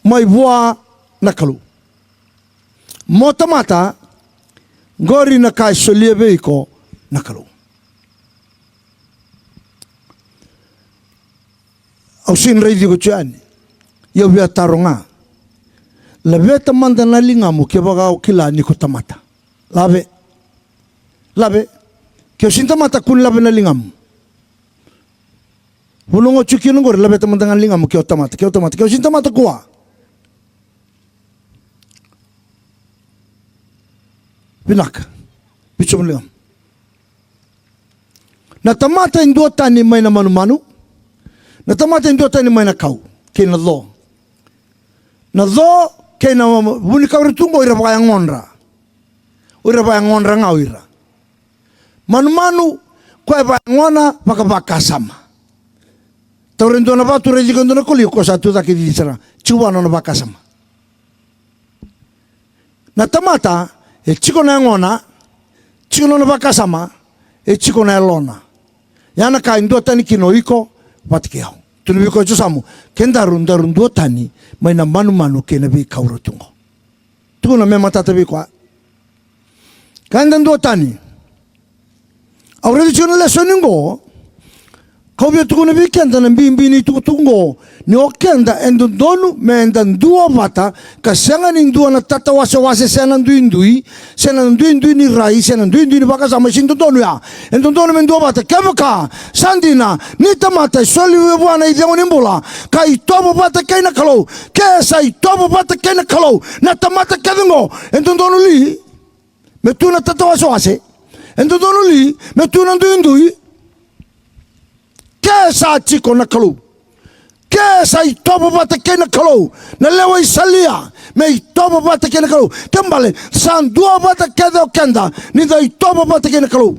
mai vua na Kalou. Mo tamata, qori na ka e solia vei iko na Kalou. Au sega ni raici iko tiko yani. Ia au via taroga. Laveta mada na ligamu kevaka o kila ni ko tamata. Lave. Lave. Ke o sega ni tamata, kua ni lave na ligamu. Vanua ga o tiko kina qori, laveta mada ga na ligamu ke o tamata, ke o tamata, ke o sega ni tamata, kua. Vinaka. Vica na ligamu. Na tamata e duatani mai na manumanu. Na tamata e duatani mai na kau kei na co. Na co kei na vunikau era tu qo, o ira vakayagodra. O ira vakayagodra ga o ira. Manumanu, koya e vakayagona vakavakasama. Taura e dua na vatu, raici koya e dua na koli, koya sa tu cake, cici sara, tiko vua na nona vakasama. Na tamata e tiko na yagona, tiko na nona vakasama, e tiko na yalona. Ya na ka e duatani kina o iko vata kei au. Tukuna vei koya o Josamu, kedaru daru duatani mai na manumanu kei na veikau ra tu qo. Tukuna me matata vei koya. Ka eda duatani. Au raica tiko na lesoni qo, kau via tukuna vei keda na bibi ni tukutuku qo, ni o keda e dodonu me da duavata, ka sega ni dua na tatawasewase, se na duidui, se na duidui ni rai, se na duidui ni vakasama, e sega ni dodonu ya. E dodonu me duavata, kevaka sa dina ni tamata e soli vua na icegu ni bula, ka itovo vata kei na Kalou, ke sa itovo vata kei na Kalou na tamata kece qo, e dodonu li me tu na tatawasewase, e dodonu li me tu na duidui. Ke sa tiko na Kalou, ke sa itovo vata kei na Kalou na lewe i Salia, me itovo vata kei na Kalou. Ke bale, sa duavata kece o keda ni da itovo vata kei na Kalou.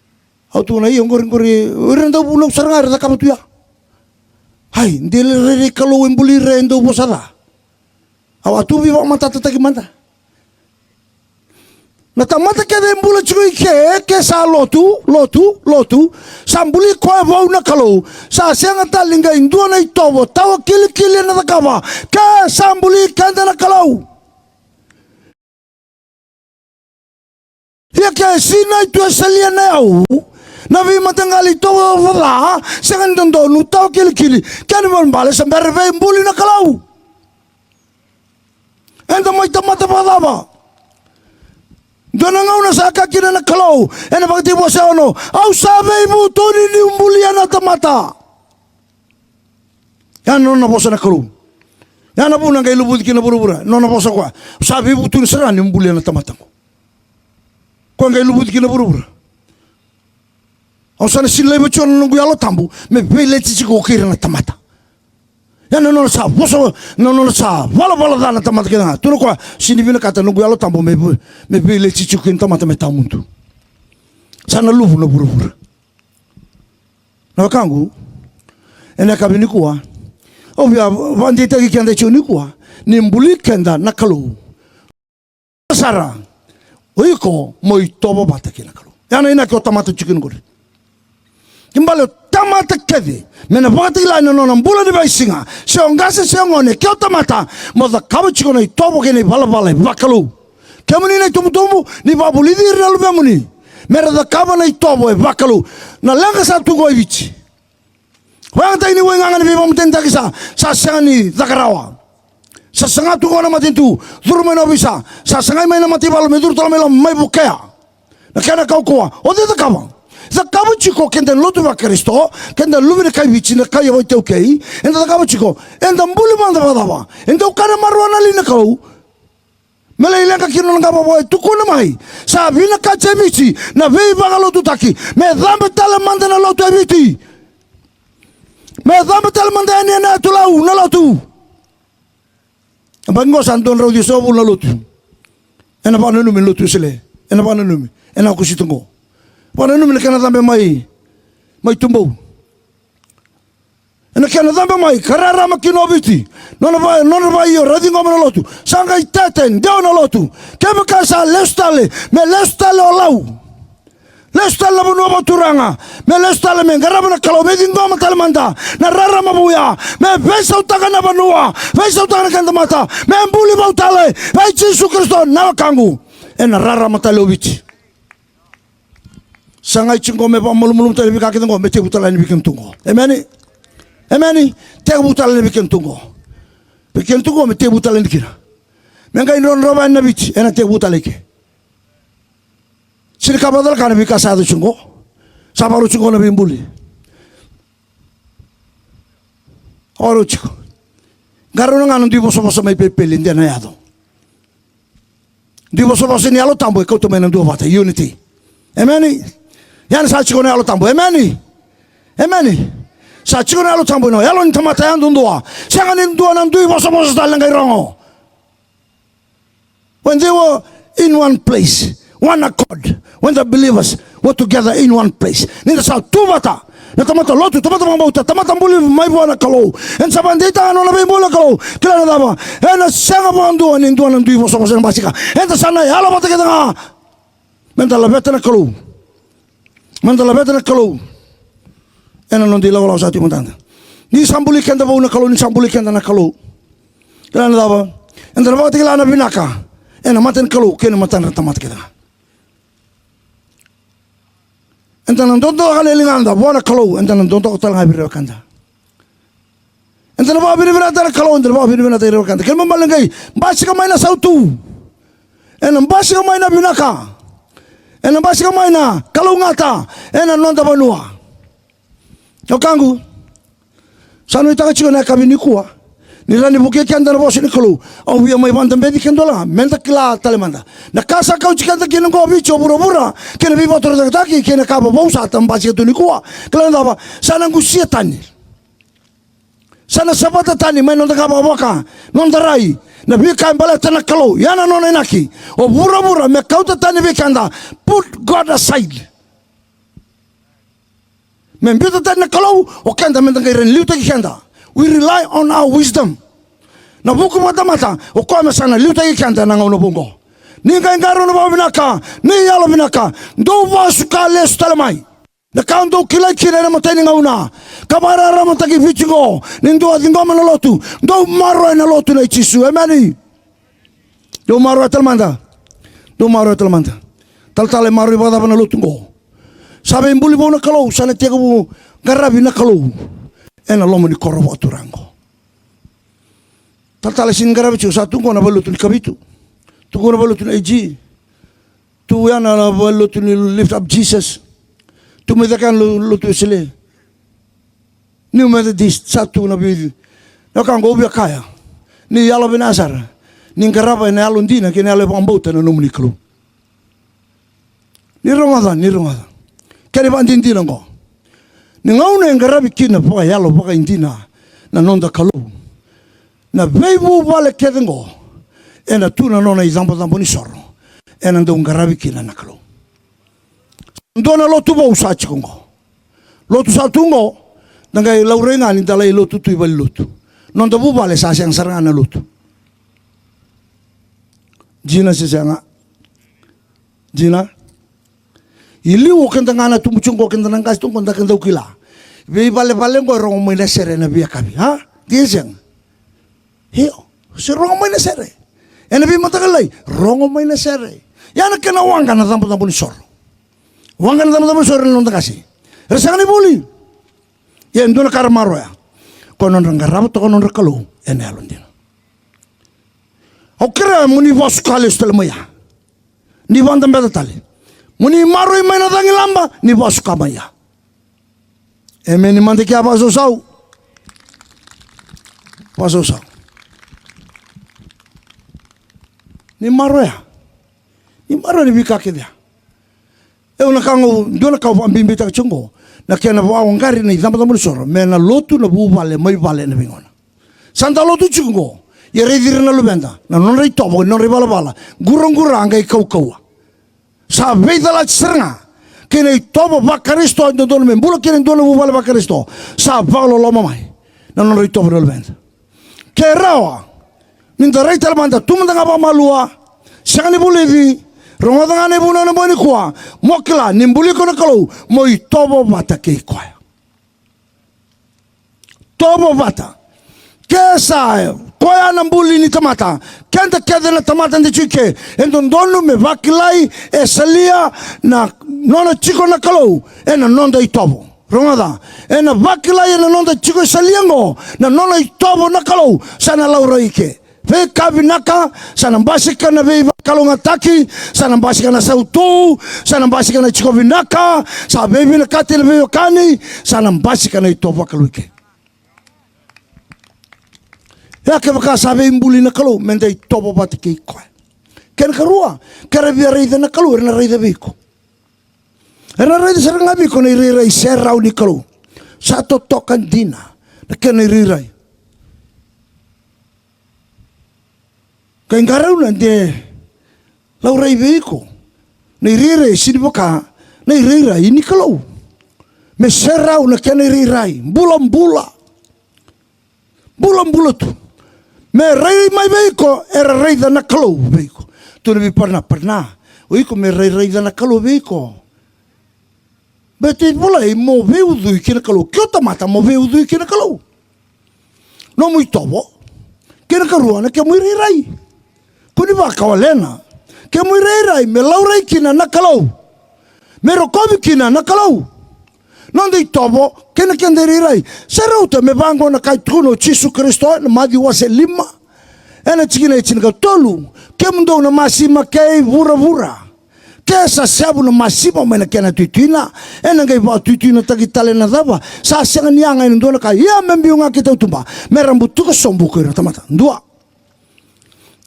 Au tukuna, io, qori, qori, o ira na dauvunau sara ga era cakava tu ya. Ai, de rairai Kalou e buli ira e dau vosa ca. Au a tu veivakamatatataki mada. Na tamata kece e bula tiko i ke, ke sa lotu, lotu, lotu, sa buli koya vou na Kalou. Sa sega tale ni qai dua na itovo tawa kilikili ena cakava, ke sa buli keda na Kalou. Ia ke sinai tu e salia na yau, na veimataqali itovo ca, sega ni dodonu, tawa kilikili, kena ibalebale sa bera veibuli na Kalou. Eda mai tamata vakacava? Dua na gauna sa kaya kina na Kalou ena Vakatekivu wase ono, au sa veivutuni niu bulia na tamata. Ya na nona vosa na Kalou. Ya na vuna qai luvuci kina vuravura, nona vosa koya. Au sa veivutuni sara niu bulia na tamata qo. Koya qai luvuci kina vuravura. Au sa na sinilaiva tiko na noqu Yalo Tabu me veileti tiko kei ira na tamata. Ya na nona sa vosa, na nona sa valavala ca na tamata kece ga. Tukuna o koya, sega ni vinakata na noqu Yalo Tabu me, me veileti tiko kei na tamata me tawamudu. Sa na luvu na vuravura. Na wekaqu, ena yakavi nikua, au via vakadeitaki keda tiko nikua, ni buli keda na Kalou. Sara, o iko mo itovo vata kei na Kalou. Ya na inaki o tamata tiko kina qori. Ke bale o tamata kece me na vakatakila ena nona bula ni veisiga, se o qase se o gone, ke o tamata, mo cakava tiko na itovo kei na ivalavala e vakalou. Kemuni na itubutubu, ni vakavulici ira na luvemuni me ra cakava na itovo e vakalou. Na leqa sa tu qo e Viti. Vakayagataki ni waigaga ni veivakamatenitaki sa, sa sega ni caka rawa. Sa saga tu qo na matanitu, curu mai na ovisa, sa sagai mai na mataivalu me curu tale mai loma mai vukea. Na kena kaukauwa o cei cakava? Cakava tiko keda na lotu vaKarisito, keda luve ni kai Viti, na kai e vakaitaukei. Eda cakava tiko, eda buli mada vakacava? E dau kana marua na lewe ni Kalou. Me lai leqa kina na nona qavokavoka e tukuna mai, sa vinakati e Viti na veivakalotutaki. Me cabe tale mada na lotu e Viti. Me cabe tale mada yani ena yatu Lau na lotu. E baki qo sa dua na drau ciwasagavulu na lotu. Ena vakananumi na lotu Wesele. Ena vakananumi ena Okosita qo. Vakananumi na kena cabe mai, mai Tubou. Ena kena cabe mai ka rarama kina o Viti. Nona va, nona va io, ra ciqoma na lotu. Sa qai tete, dewa na lotu. Kevaka sa lesu tale, me lesu tale o Lau. Lesu tale na vanua vakaturaga. Me lesu tale me qarava na Kalou, me ciqoma tale mada na rarama vou ya. Me veisautaka na vanua, veisautaka na kena tamata. Me buli vou tale vei Jisu Karisito na wekaqu. Ena rarama tale o Viti. Sa qai tiko qo me vakamalumalumu tale na veika kece qo, me tekivu tale yani vei keda tu qo. Emeni. Emeni. Tekivu tale yani vei keda tu qo. Vei keda tu qo me tekivu tale yani kina. Me qai drodrova yani na Viti, ena tekivu tale ike. Sega ni ka vakacalaka na veika sa yaco tiko qo. Sa vakarau tiko qo na veibuli. Vakarau tiko. Qarauna ga na dui vosavosa mai Pepeli de na yaco. Dui vosavosa ni Yalo Tabu e kauta mai na duavata, unity. Emeni. Ia ni sa tiko na Yalo Tabu. Emeni. Emeni. Sa tiko na Yalo Tabu, na yalo ni tamata yadudua. Sega ni dua na dui vosavosa tale na qai rogo. When they were in one place, one accord, when the believers were together in one place. Ni da sa tu vata, na tamata lotu, tamata vakabauta, tamata buli mai vua na Kalou. Eda sa vakadeitaka na nona veibuli na Kalou. Kila na cava? Ena sega vakadua ni dua na dui vosavosa ena basika. Eda sa na yalo vata kece ga. Meda laveta na Kalou. Meda laveta na Kalou. Ena noda ilakolako sa tu e matada. Ni sa buli keda vou na Kalou, ni sa buli keda na Kalou. Kila na cava? Eda na vakatakila na vinaka ena mata ni Kalou kei na matadra na tamata kece ga. Eda na dodoka na ligada vua na Kalou, eda na dodoka tale ga vei ira wekada. Eda na vakavinavinaka na Kalou, eda na vakavinavinaka vei ira wekada. Kena ibalebale qai basika mai na sautu. Ena basika mai na vinaka. Ena basika mai na kalougata ena noda vanua. Wekaqu, sa nuitaka tiko na yakavi nikua ni rawa ni vukei keda na vosa ni Kalou. Au via mai vakadabeci keda ga meda kila tale mada na ka sa kauti keda kina qo Viti, o vuravura kei na veivakatorocaketaki kei na ka vovou sa basika tu nikua. Kila na cava? Sa na qusia tani. Sa na savata tani mai noda qavokavoka, noda rai, na veika e baleta na Kalou. Ia na nona inaki, o vuravura me kauta tani vei keda. Put God aside. Me biuta tani na Kalou, o keda meda qai rawa ni liutaki keda. We rely on our wisdom. Na vuku vakatamata, o koya me sa na liutaki keda na gauna vou oqo. Ni qai qarauna vakavinaka, ni yalovinaka, dou vakasuka lesu tale mai. Na ka dou kilai kina ena imatai ni gauna ka vakararamataki Viti qo, ni dou a ciqoma na lotu, dou maroroya na lotu nei Jisu. Emeni. Dou maroroya tale mada. Dou maroroya tale mada. Talatala, e maroroi vakacava na lotu qo? Sa veibuli vou na Kalou, sa na tekivu qaravi na Kalou ena loma ni koro vakaturaga qo. Talatala, sega ni qaravi tiko, sa tu qo na valelotu ni Kavitu, tu qo na valelotu ni A G, tu ya na valelotu ni Lift Up Jesus, tu mai cake ya na lo-, lotu Wesele, New Methodist, sa tu na veiuci. Na wekaqu, au via kaya, ni yalovinaka sara ni qarava ena yalodina kei na yalo e vakabauta na nomuni Kalou. Ni rogoca, ni rogoca. Kena ivakadinadina oqo. Ni gauna e qaravi kina vakayalo vakaidina na noda Kalou, na veivuvale kece oqo ena tu na nona icabocabo ni soro. Ena dau qaravi kina na Kalou. Dua na lotu vou sa tiko oqo. Lotu sa tu oqo, da qai laurai ga ni da lai lotu tu i valenilotu. Noda vuvale sa sega sara ga na lotu. Dina se sega? Dina. I liu o keda ga na tubu tiko qo, keda na qase tu qo, da ka dau kila. Veivalevale qo e rogo mai na sere ena veiyakavi, a? Dina se sega? Io, se rogo mai na sere. Ena veimataka lailai, rogo mai na sere. Ia na kena waqa na cabocabo ni soro. Waqa na cabocabo ni soro na noda qase. Era sega ni vuli. Ia e dua na ka era maroroya, ko nodra qarava toka na nodra Kalou ena yalodina. Au kerea mo ni vakasuka lesu tale mai ya. Ni vakadabeta tale. Mo ni maroroi mai na cagilaba, ni vasuka mai ya. Emeni mada ke a vasausau. Vasausau. Ni maroroya. Ni maroroya na veika kece ya. E, au na ka qo, dua na ka au vakabibitaka tiko qo. Na kena vakawaqari na icabocabo ni soro me na lotu, na vuvale, mai vale, na veigauna. Sa da lotu tiko qo. Ia raici ira na luveda, na nodra itovo, na nodra ivalavala. Quraqura qai kaukauwa. Sa veicalati sara ga kei na itovo vaKarisito e dodonu me bula kina e dua na vuvale vaKarisito. Sa vakaloloma mai na nodra itovo na luveda. Ke rawa ni da rai tale mada, tu mada ga vakamalua, sega ni vulici, rogoca ga na ivunau ena bogi nikua, mo kila ni buli iko na Kalou, mo itovo vata kei koya. Tovo vata. Ke sa koya na buli ni tamata, keda kece na tamata da tiko i ke, e dodonu me vakilai, e salia na nona tiko na Kalou ena noda itovo. Rogoca, ena vakilai ena noda tiko e salia oqo na nona itovo na Kalou, sa na laurai i ke. Veika vinaka, sa na basika na veivakalougatataki, sa na basika na sautu, sa na basika na tiko vinaka, sa veivinakati na veiwekani, sa na basika na itovo vakalou i ke. Ia kevaka sa veibuli na Kalou, me da itovo vata kei koya. Kena karua, ke ra via raica na Kalou, era na raica vei iko. Era na raica sara ga vei iko na irairai serau ni Kalou. Sa totoka dina na kena irairai. Qai qarauna de laurai vei iko na irairai, sega ni vaka na irairai ni Kalou. Me serau na kena irairai, bulabula. Bulabula tu. Me rairai mai vei iko, era raica na Kalou vei iko. Tukuna vei Parna, Parna, o iko me rairaica na Kalou vei iko. Baleta e volai mo veiucui kei na Kalou. Ke o tamata mo veiucui kei na Kalou. Nomu itovo. Kei na karua na kemu irairai. Kua ni vakawalena. Kemu irairai me laurai kina na Kalou. Me rokovi kina na Kalou. Noda itovo kei na keda irairai. Sa rauta me vaqo na ka e tukuna o Jisu Karisito ena Maciu wase lima, ena tikina e tinikatolu. Kemudou na masima kei vuravura. Ke sa seavu na masima mai na kena tuituina, ena qai vakatuituinataki tale na cava? Sa sega ni yaga ena dua na ka, ia me biu ga ki tautuba, me ra butuka sobu ko ira na tamata. Dua.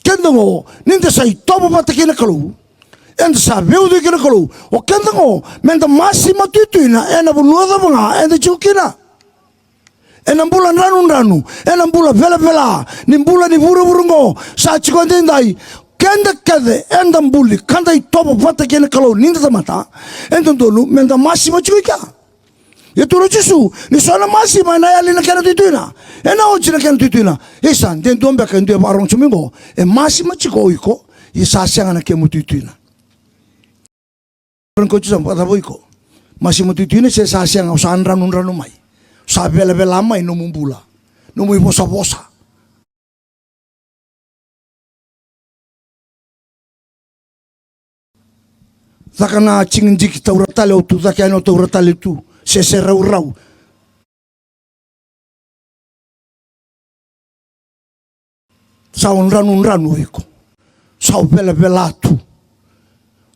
Keda qo, ni da sa itovo vata kei na Kalou, eda sa veiucui kei na Kalou. O keda qo, me da masima tuituina ena vanua cava ga eda tiko kina. Ena bula dranudranu, ena bula velavela, ni bula ni vuravura oqo sa tiko edaidai. Keda kece eda buli ka da itovo vata kei na Kalou ni da tamata, e dodonu me da masima tiko i kea. Ia tukuna o Jisu ni so na masima ena yali na kena tuituina. Ena oti na kena tuituina. Isa, de dua beka e dua e vakarogo tiko mai oqo, e masima tiko o iko, ia sa sega na kemu tuituina. Raica ko Jisu, vakacava o iko? Masima tuituina se sa sega, o sa dranudranu mai, o sa velavela mai nomu bula, nomu ivosavosa. Caka na jigijigi, taura tale o tu, caka yani o taura tale tu, sese raurau. Sa o dranudranu o iko. Sa o velavela tu.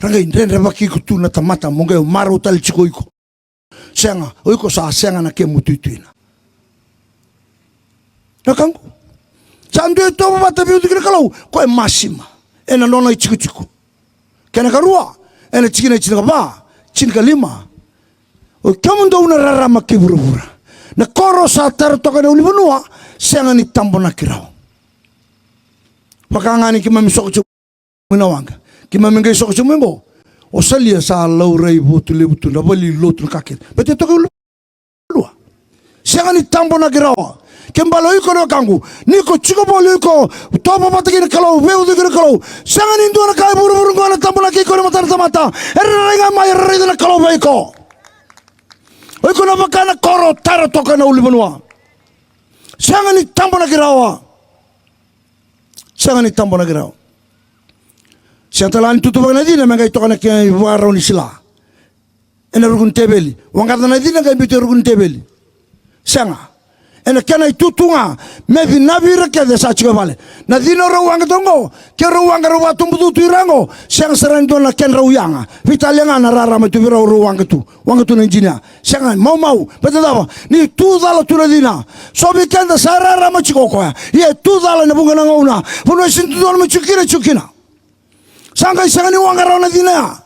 Ra qai dredrevaki iko tu na tamata, mo qai o marau tale tiko o iko. Sega, o iko sa sega na kemu tuituina. Na kaqu. Sa dua e itovo vata, veiucui kei na Kalou, ko e masima ena nona itikotiko. Kena karua, ena tikina e tinikava, tinikalima. O kemudou na rarama kei vuravura. Na koro sa tara toka na ulunivanua, sega ni tabonaki rawa. Vaka ga ni keimami soko tiko mai na waqa, keimami qai soko tiko mai oqo. O Salia sa laurai Votu Levu tu, na valenilotu, na ka kece. Baleta e toka e ulunivanua. Sega ni tabonaki rawa. Ke bale o iko na wekaqu, ni ko tiko voli o iko, tovo vata kei na Kalou, veiucui kei na Kalou. Sega ni dua na ka e vuravura oqo na tabonaki iko ena mata na tamata. Era rai ga mai, era raica na Kalou vei iko. O iko na vaka na koro tara toka na ulunivanua. Sega ni tabonaki rawa. Sega ni tabonaki rawa. Sega tale ga ni tutuvaka na cina me qai toka na kena ivakarau ni sila ena ruku ni teveli. Waqaca na cina qai biuta e ruku ni teveli. Sega. ena kena itutu ga me cinavi ira kece sa tiko e vale. Na cina rau waqa tu oqo, ke rau waqa rau vakatubututu ira oqo, sega sara ni dua na kedrau yaga. Veitalia ga na rarama tu vei rau, rau waqa tu, waqa tu na ijinia. Sega, maumau, baleta cava? Ni tu cala tu na cina. So vei keda sa rarama tiko o koya, ia e tu cala ena vuqa na gauna. Vanua e sega ni dodonu me tiko kina, tiko kina. Sa qai sega ni waqa rawa na cina ya.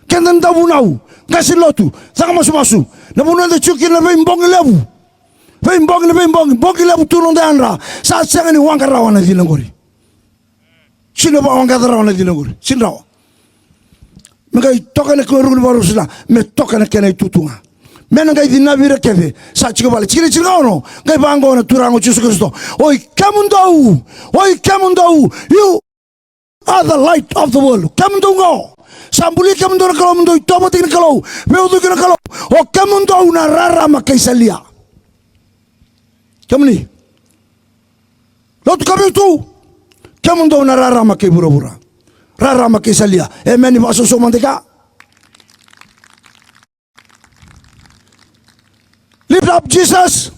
Keda na dauvunau, qase lotu, caka masumasu, na vanua eda tiko kina na veibogi levu, veibogi, na veibogi, bogi levu tu noda yadra. Sa sega ni waqa rawa na cina qori. Sega ni vakawaqaca rawa na cina qori, sega ni rawa. Me qai toka na kena ruku ni vakarusa, me toka na kena itutu ga, me na qai cinavi ira kece sa tiko vale. Tikina tinikaono, qai vaqo na Turaga o Jisu Karisito: Oi kemudou, oi kemudou, you are the light of the world. Kemudou qo, sa buli kemudou na Kalou, mo dou itovo vata kei na Kalou, veiucui kei na Kalou. O kemudou na rarama kei Salia. Kemuni, lotu Kavitu, kemudou na rarama kei vuravura, rarama kei Salia. Emeni, vakasausau mada i ka. Lift up Jesus.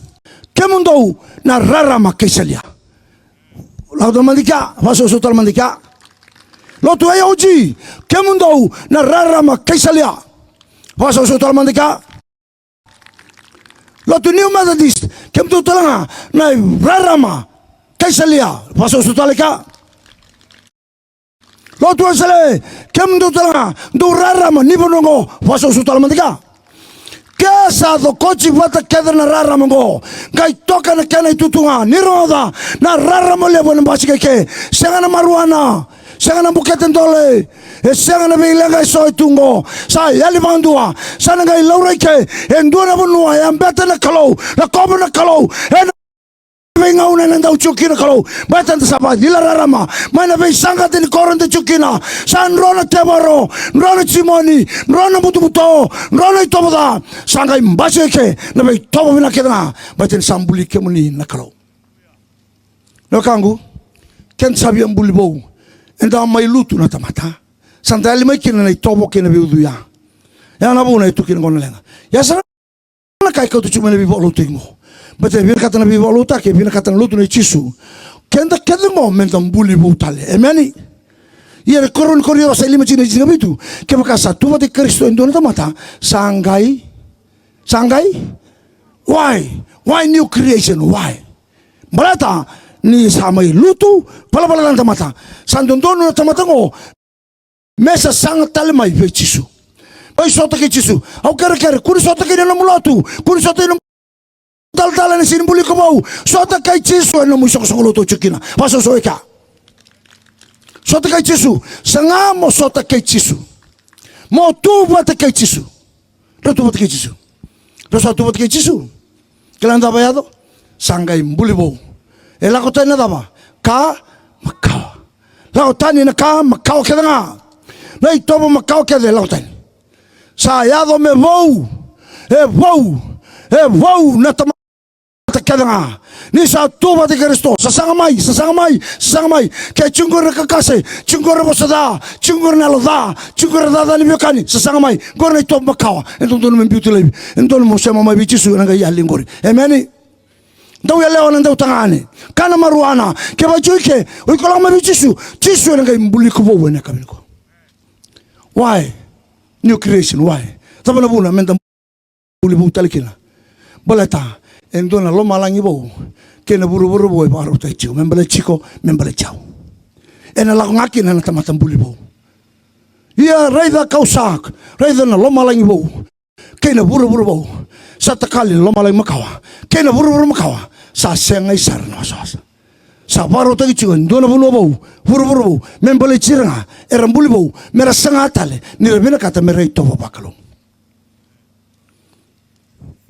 Kemudou na rarama kei Salia. Lako tale mada i ka, vakasausau tale mada i ka. Lotu A O G, kemudou na rarama kei Salia. Vakasausau tale mada i ka. Lotu New Methodist, kemudou tale ga na rarama kei Salia. Vakasausau tale i ka. Lotu Wesele, kemudou tale ga dou rarama ni vanua oqo. Vakasausau tale mada i ka. Ke sa cokoti vata kece na rarama oqo, qai toka na kena itutu ga. Ni rogoca, na rarama levu ena basika i ke. Sega na maruana, sega na bukete dole, e sega na veileqa eso e tu oqo. Sa yali vakadua, sa na qai laurai ke e dua na vanua e yabeta na Kalou, na kovo na Kalou, ena veigauna eda dau tiko kina, Kalou. Baleta da sa vakacila rarama mai na veisaqata ni koro eda tiko kina. Sa dro na tevoro, dro na jimoni, dro na butobuto, dro na itovo ca. Sa qai basika i ke na veitovo vinaka kece ga, baleta ni sa buli kemuni na Kalou. Na wekaqu, keda sa via buli vou. Eda mai lutu na tamata, sa da yali mai kina na itovo kei na veiucui ya. Ya na vuna e tu kina qo na leqa. Ya sa na ka e kauta tiko mai na veivakalotutaki qo. Baleta e vinakata na veivakalotutaki, e vinakata na lotu nei Jisu, keda kece qo meda buli vou tale. Emeni. Ia na ikarua ni Korinica ruasagavulu ka lima, tikina tinikavitu: Kevaka sa tu vata kei Karisito e dua na tamata, sa qai, sa qai, why? Why new creation? Why? Baleta ni sa mai lutu valavala ca na tamata. Sa dodonu na tamata qo me sasaga tale mai vei Jisu. Mai sota kei Jisu. Au kerekere, kua ni sota kei na nomu lotu, kua ni sota kei na nomu talatala ena sega ni buli iko vou. Sota kei Jisu ena nomu isoqosoqo lotu o tiko kina. Vakasausau i ka. Sota kei Jisu. Saga mo sota kei Jisu. Mo tu vata kei Jisu. Rau tu vata kei Jisu. Rau sa tu vata kei Jisu. Kila na cava e yaco? Sa qai buli vou. E lako tani na cava? Ka makawa. Lako tani na ka makawa kece ga. Na itovo makawa kece e lako tani. Sa yaco me vou. E vou. E vou na tamata kece ga. Ni sa tu vata kei Karisito, sasaga mai, sasaga mai, sasaga mai. Ke tiko qori na kakase, tiko qori na vosa ca, tiko qori na yalo ca, tiko qori na caca ni veiwekani, sasaga mai. Qori na itovo makawa e dodonu me biuti laivi, e dodonu mo sema mai vei Jisu, ena qai yali qori. Emeni. Dauyalewa, na dautagane, kana maruana, ke vaka tiko i ke, o iko lako mai vei Jisu, Jisu ena qai buli iko vou ena yakavi nikua. Why? New creation, why? Cava na vuna meda buli vou tale kina? Baleta e dua na lomalagi vou kei na vuravura vou e vakarautaki tiko me baleti iko, me baleti au. Ena lako ga kina na tamata buli vou. Ia raica, kau sa raica na lomalagi vou kei na vuravura vou. Sa takali na lomalagi makawa kei na vuravura makawa. Sa segai sara na wasawasa. Sa vakarautaki tiko e dua na vanua vou, vuravura vou, me baleti ira ga era buli vou, me ra saga tale ni ra vinakata me ra itovo vakalou.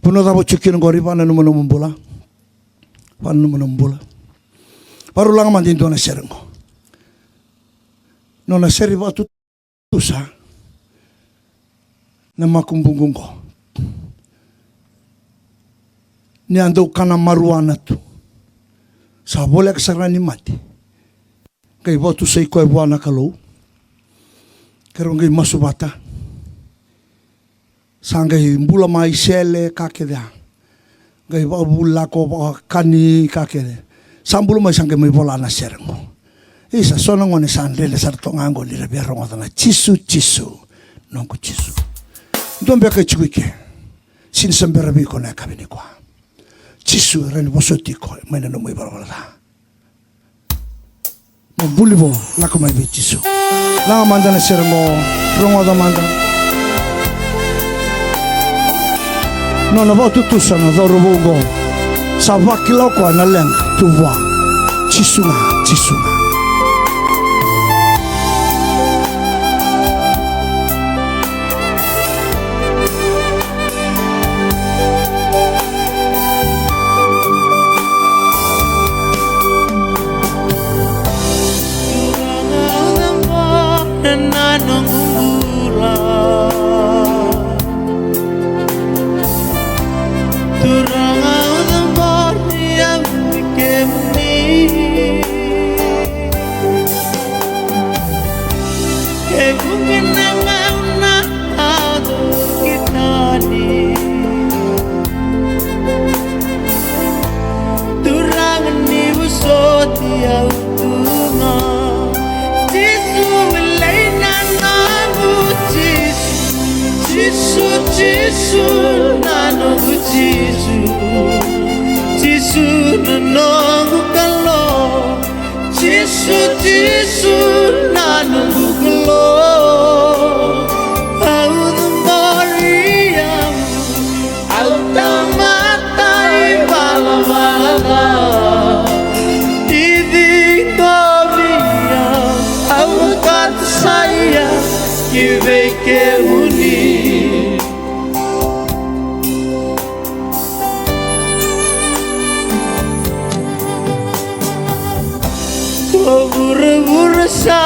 Vanua cava o tiko kina qori, vakananuma nomu bula. Vakananuma nomu bula. Vakarau laga mada e dua na sere qo. Nona sere vakatutusa na makubuqu qo. Ni a dau kana maruana tu, sa voleka sara ga ni mate. Qai vakatusai koya vua na Kalou. Keirau qai masu vata. Sa qai bula mai, sele, ka kece ya. qai vakavulako, vakakani, ka kece. Sa bula mai sa qai mai vola na sere qo. Isa, so na gone sa dredre sara toka ga qo ni ra via rogoca na Jisu, Jisu, noqu Jisu. Dua beka e tiko i ke. Sega ni sa bera vei iko na yakavi nikua. Jisu e rawa ni vosoti iko mai na nomu ivalavala ca. Mo buli vou, lako mai vei Jisu. Laga mada na sere qo, rogoca mada. Nona vakatutusa na cauravou qo. Sa vakila o koya na leqa tu vua. Jisu ga, Jisu ga. Turaga, au cabora na noqu bula. Turaga, au cabori au vei kemuni. E vuqa na gauna au cuki tani. Turaga, ni vosoti au tu ga. Jisu, e lai na noqu Jisu. Jisu, Jisu, na noqu Jisu. Jisu, na noqu Kalou. Jisu, Jisu, na noqu Kalou. Au cabori au, au tamata ivalavala ca. Ni ciqomi au, au vakatusa ia ki vei kemuni. O vuravura sa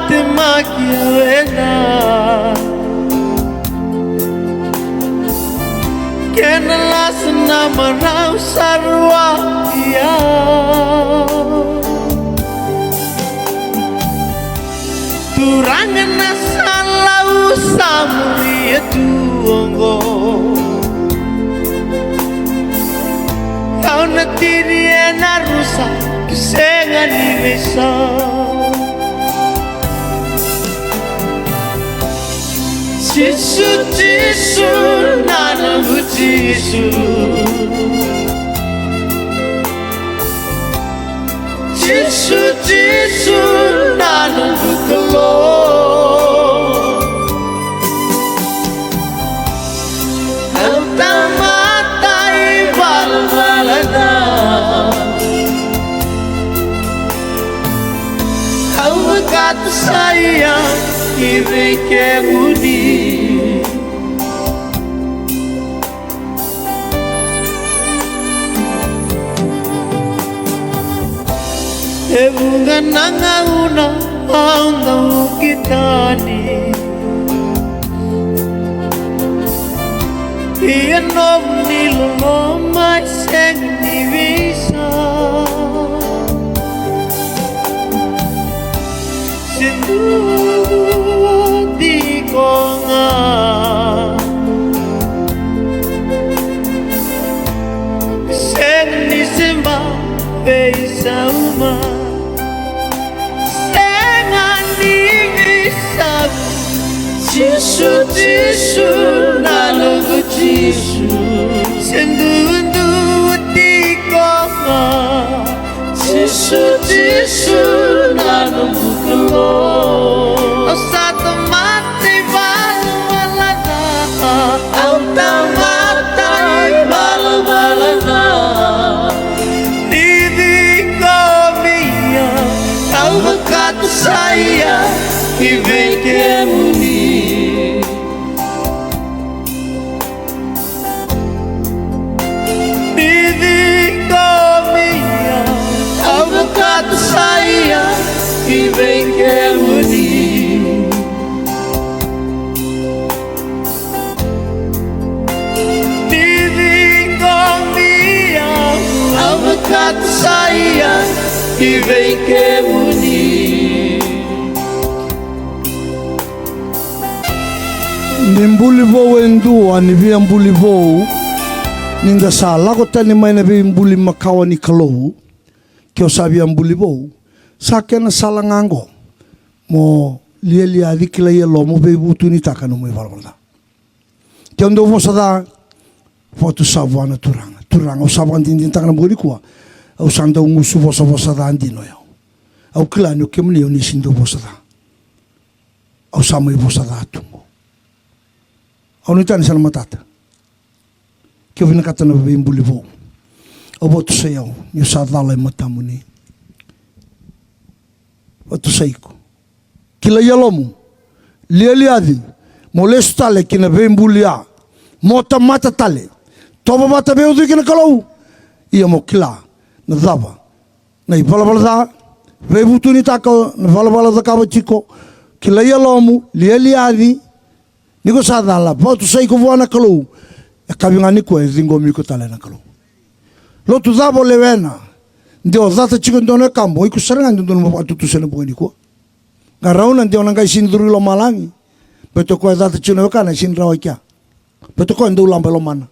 temaki au ena kena lasa na marau sa ruaki au. Turaga, na sala au sa muria tu oqo. Au na tini ena rusa, ke sega ni veisau. Jisu, Jisu, na noqu Jisu. Jisu, Jisu, na noqu Kalou. Au tamata ivalavala ca. Au vakatusa ia ki vei kemuni. E vuqa na gauna au dau cuki tani. Ia nomuni loloma e sega ni veisau. Se dua tiko ga. Sega ni se bau veisau mai. Sega ni veisau. Jisu, Jisu, na noqu Jisu. Se dua tiko ga. Jisu, Jisu, na noqu Kalou. Au sa tamata ivalavala ca. Au tamata ivalavala ca. Ni ciqomi au, au vakatusa ia ki vei kemuni. Ni ciqomi au, au vakatusa ia ki vei kemuni. Ni ciqomi au, au vakatusa ia ki vei kemuni. Ni buli vou e dua, ni via buli vou. Ni da sa lako tani mai na veibuli makawa ni Kalou, ke o sa via buli vou, sa kena sala ga oqo mo lialiaci, kilai yalomu, veivutunitaka nomu ivalavala ca. Ke o dau vosa ca, vakatusa vua na Turaga. Turaga, au sa vakadinadinataka na bogi nikua, au sa dau gusu vosavosa ca dina o yau. Au kila ni o kemuni, o ni sega ni dau vosa ca. Au sa mai vosa ca tu qo. Au nuitaka ni sa na matata. Ke o vinakata na veibuli vou, au vakatusai au ni o sa cala e matamuni. Vakatusai iko. Kilai yalomu. Lialiaci. Mo lesu tale ki na veibuli ya. Mo tamata tale. Tovo vata veiucui kei na Kalou. Ia mo kila na cava na ivalavala ca. Veivutunitaka na ivalavala o cakava tiko. Kilai yalomu. Lialiaci. Ni ko sa cala, vakatusai iko vua na Kalou. Yakavi ga nikua e ciqomi iko tale na Kalou. Lotu cava o lewena? De o cata tiko e dua na wekamu, o iko sara ga e dodonu mo vakatutusa ena bogi nikua. Qarauna de o na qai sega ni curu i lomalagi. Baleta o koya e cata tiko na wekana e sega ni rawa i kea. Baleta o koya e dau laba e lomana.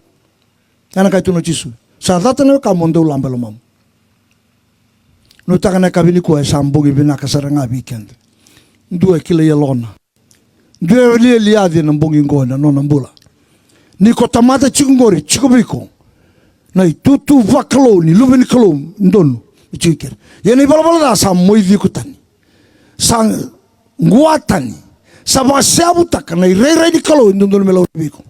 Ya na ka e tukuna o Jisu. Sa cata na wekamu, o dau laba e lomamu. Nuitaka na yakavi nikua e sa bogi vinaka sara ga vei keda. Dua e kilai yalona. Dua e lialiaci ena bogi qo ena nona bula. Ni ko tamata tiko qori, tiko vei iko na itutu vakalou ni luve ni Kalou, donu me tiko i keri. Ia na ivalavala ca sa moici iko tani. Sa qua tani. Sa vakaseyavutaka na irairai ni Kalou e dodonu me laurai vei iko.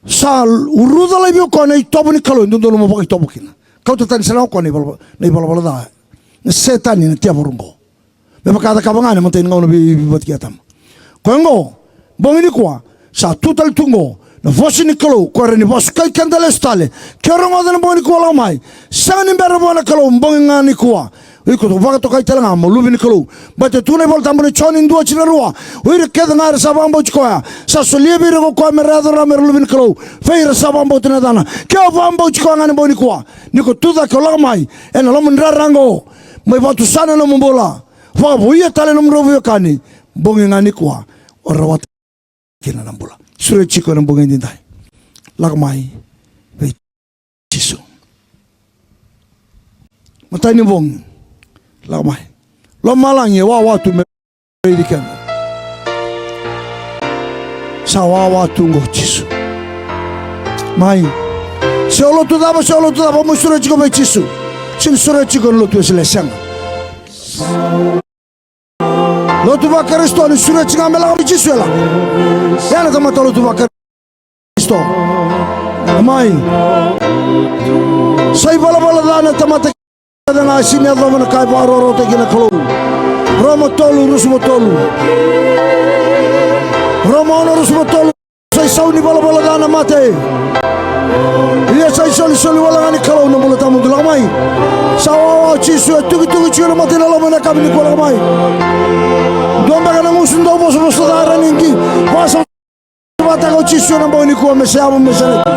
Sa uruca laivi o koya na itovo ni Kalou e dodonu mo vakaitovo kina. Kauta tani sara ga o koya na ivala-, na ivalavala ca. Na Setani na tevoro qo. Me vaka e cakava ga ena imatai ni gauna vei, vei Vatikia Tama. Koya qo, bogi nikua, sa tu tale tu qo na vosa ni Kalou, koya e rawa ni vakasukai keda lesu tale. Ke o rogoca ena bogi nikua, lako mai. Sega ni bera vua na Kalou, bogi ga nikua. O iko vakatokai tale ga mo luve ni Kalou. Baleta e tukuna na iVolatabu ena Joni dua, tikina rua, o ira kece ga era sa vakabauti koya, sa solia vei ira ko koya me ra yaco rawa me ra luve ni Kalou, vei ira sa vakabauta na yacana. Ke o vakabauti koya ga ena bogi nikua, ni ko tu cake, o lako mai ena loma ni rara qo, mai vakatusa na nomu bula, vakavouya tale na nomudrau veiwekani. Bogi ga nikua o rawata kina na bula. Sureti iko ena bogi edaidai. Lako mai vei Jisu. Matai ni bogi. Lako mai. Lomalagi e wawa tu me raici keda. Sa wawa tu qo Jisu. Mai. Se o lotu cava, se o lotu cava, mo sureti iko vei Jisu. Sega ni sureti iko ena lotu Wesele, sega. Lotu vaKarisito ni sureti ga me lako vei Jisu e lako. Ya na tamata lotu vaKarisito. Mai. Sa ivalavala ca na tamata kece ga e sega ni yacova na ka e vakarokorokotaki kina na Kalou. Roma tolu, ruasagavulu ka tolu. Roma ono, ruasagavulu ka tolu. Sa isau ni valavala ca na mate. Ia sa isolisoli wale ga ni Kalou na bula tawamudu. Lako mai. Sa wawa o Jisu, e tukituki tiko na mate ena loma ena yakavi nikua, lako mai. Dua beka na gusu dau vosavosa ca, rawa ni qai vakasavasavataka o Jisu ena bogi nikua me seyavu, me sereki.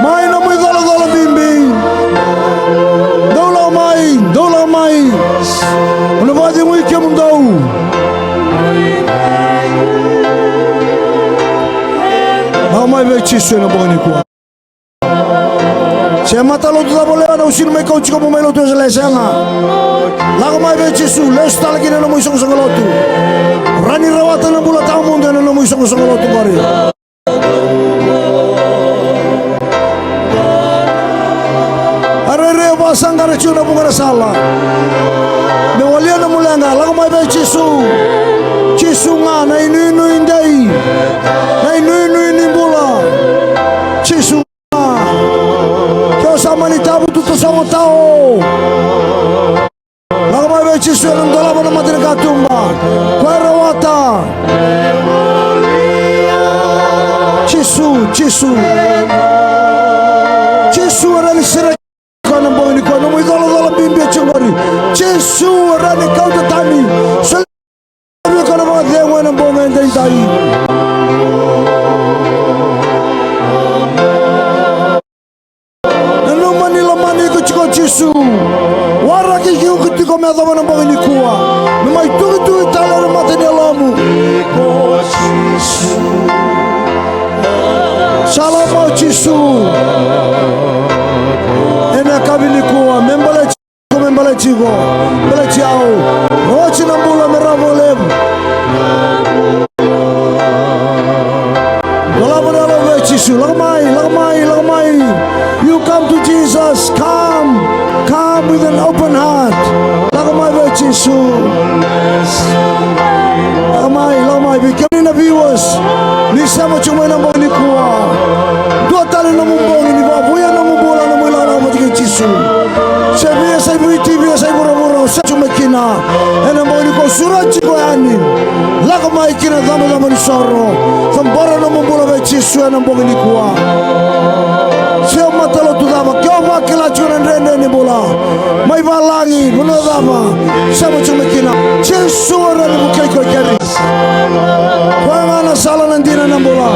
Mai na nomu icolacola bibi. Dou lako mai, dou lako mai. Au na vakacegui kemudou. Lako mai vei Jisu ena bogi nikua. Se matalotu cava o lewena, au sega ni mai kauti iko mo mai lotu Wesele, sega. Lako mai vei Jisu, lesu tale ki na nomu isoqosoqo lotu. Rawa ni rawata na bula tawamudu ena nomu isoqosoqo lotu qori. A rairai o vakasaqara tiko na vuqa na sala me walia nomu leqa. Lako mai vei Jisu. Jisu ga na inuinui dei, na inuinui ni bula. Jisu ga. Ke o sa mani tavutu, tasogo, tao. Lako mai vei Jisu, ena dolava na mata ni katuba. Koya e rawata. Jisu, Jisu. Jisu e rawa ni sereki koya ena bogi nikua. Nomu icolacola bibi e tiko qori. Jisu e rawa ni kauta tani. Soli vei koya na vakacegu ena bogi edaidai. Nanuma ni lomani iko tiko o Jisu. Waraki iko tiko me yacova na bogi nikua. Me mai tukituki tale ena mata ni yalomu. Jisu. Ena yakavi nikua, me baleti iko, me baleti iko, baleti au. Oti na bula me rawa vakalevu. Dolava na yalo vei Jisu. Lako mai, lako mai, lako mai. You come to Jesus. Come. Come with an open heart. Lako mai vei Jisu. Lako mai, lako mai. Vei kemuni na viewers, ni sema tiko mai na bogi nikua, dua tale na nomu bogi ni vakavouya na nomu bula, na nomu ilakolako vata kei Jisu. Se via sa i Viti, via sa i vuravura, o sema tiko mai kina. Ena bogi nikua, sureti iko yani. Lako mai ki na icabocabo ni soro. Cabora na nomu bula vei Jisu ena bogi nikua. Se o matalotu cava, ke o vakila tiko na dredre ni bula, mai valagi, vanua cava, sema tiko mai kina. Jisu e rawa ni vukei iko, keri. Koya ga na sala, na dina, na bula.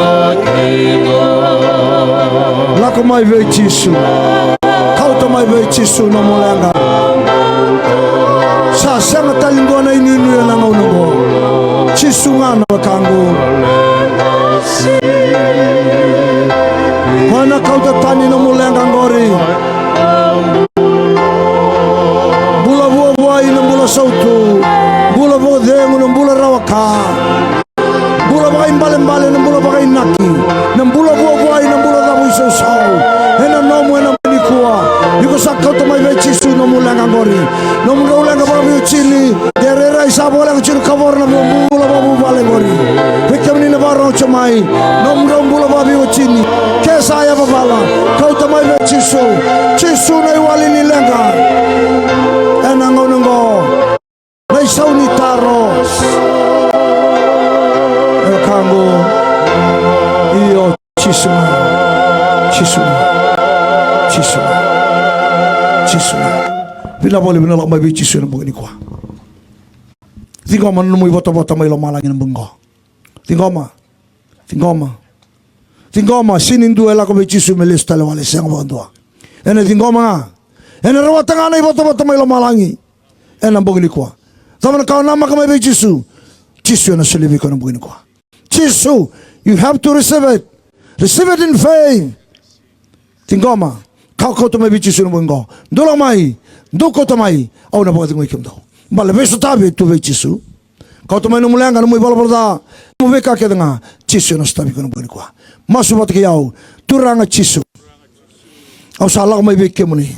Lako mai vei Jisu. Kauta mai vei Jisu nomu leqa. Sa sega tale dua na inuinui ena gauna oqo. Jisu ga na wekaqu. Koya na kauta tani nomu leqa qori. Bula vuavuai na bula sautu. Bula vakacegu na bula rawa ka. Bula vakaibalebale na bula vakainaki. Na bula vuavuai na bula cavuisausau. Ena nomu, ena bogi nikua. Iko sa kauta mai vei Jisu nomu leqa qori. Nomudrau leqa vakaveiwatini. De rairai sa vakaleqa tiko na kavoro, na bula vakavuvale qori. Vei kemuni na vakarorogo tiko mai, nomudrau bula vakaveiwatini. Ke sa yavavala, kauta mai vei Jisu. Jisu na iwali ni leqa. Ena gauna oqo. Na isau ni taro. E wekaqu. Io, Jisu ga. Jisu ga. Jisu ga. Jisu ga. Vinaka vakalevu na lako mai vei Jisu ena bogi nikua. Ciqoma na nomu ivotavota mai lomalagi ena bogi qo. Ciqoma. Ciqoma. Ciqoma, sega ni dua e lako vei Jisu me lesu tale wale, sega vakadua. Ena ciqoma ga. Ena rawata ga na ivotavota mai lomalagi ena bogi nikua. Cava na ka o namaka mai vei Jisu? Jisu ena solia vei iko ena bogi nikua. Jisu, you have to receive it. Receive it in faith. Ciqoma, ka kauta mai vei Jisu ena bogi qo. Dou lako mai, dou kauta mai, au na vakacegui kemudou. Baleta veisotavi e tu vei Jisu. Kauta mai nomu leqa, nomu ivalavala ca, nomu veika kece ga, Jisu ena sotavi iko ena bogi nikua. Masu vata kei au. Turaga Jisu, au sa lako mai vei kemuni.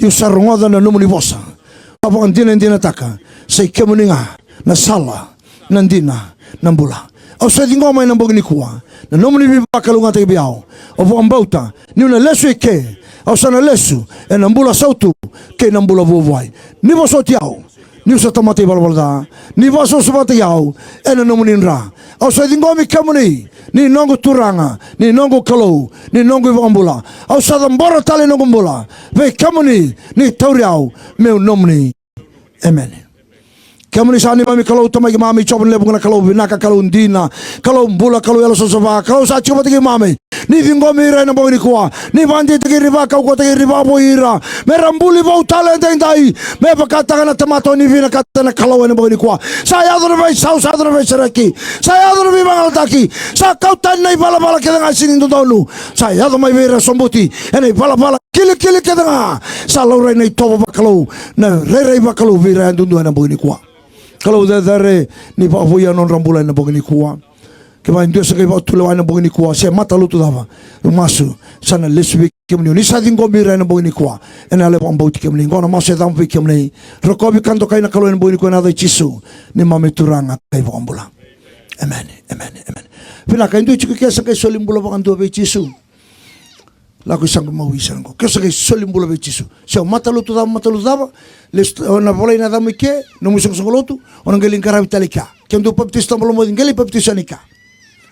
Niu sa rogoca na nomuni vosa. Au vakadinadinataka, sa i kemuni ga na sala, na dina, na bula. Au sa ciqoma ena bogi nikua na nomuni veivakalougatataki vei au. Au vakabauta niu na lesu i ke, au sa na lesu ena bula sautu kei na bula vuavuai. Ni vosoti au, niu sa tamata ivalavala ca. Ni vakasavasavataki au ena nomuni dra. Au sa ciqomi kemuni ni noqu Turaga, ni noqu Kalou, ni noqu iVakabula. Au sa cabora tale noqu bula vei kemuni, ni tauri au meu nomuni. Emeni. Kemuni sa neimami Kalou, tamai keimami, Jiova ni lewe vuqa na Kalou vinaka, Kalou dina, Kalou bula, Kalou yalosavasava, Kalou sa tiko vata kei keimami. Ni ciqomi ira ena bogi nikua, ni vakadeitaki ira, ni vakaukauwataki ira, ni vakavoui ira me ra buli vou tale edaidai, me vakataka na tamata o ni vinakata na Kalou ena bogi nikua. Sa yaco na veisau, sa yaco na veisereki, sa yaco na veivagalalataki, sa kau tani na ivalavala kece ga e sega ni dodonu. Sa yaco mai vei ira e sobuti ena ivalavala kilikili kece ga. Sa laurai na itovo vakalou, na rairai vakalou vei ira yadudua ena bogi nikua. Kalou cecere, ni vakavouya na nodra bula ena bogi nikua. Kevaka e dua sa qai vakatulewa ena bogi nikua se matalotu cava, au masu, sa na lesu vei kemuni. Ni sa ciqomi ira ena bogi nikua ena yalo e vakabauti kemuni. Qo na masu e cabo vei kemuni. Rokovi ka dokai na Kalou ena bogi nikua ena yaca i Jisu, neimami Turaga ka iVakabula. Emeni, emeni, emeni. Vinaka, e dua tiko ke sa qai soli bula vakadua vei Jisu. Lako i Saqu Maui Sanaqo. Ke o sa qai soli bula vei Jisu, se o matalotu cava, matalotu cava, lesu, o na volai na yacamu i ke, nomu isoqosoqo lotu, o na qai lai qaravi tale i kea. Ke dua papitaiso tabalomoci, qai lai papitaiso yani i kea.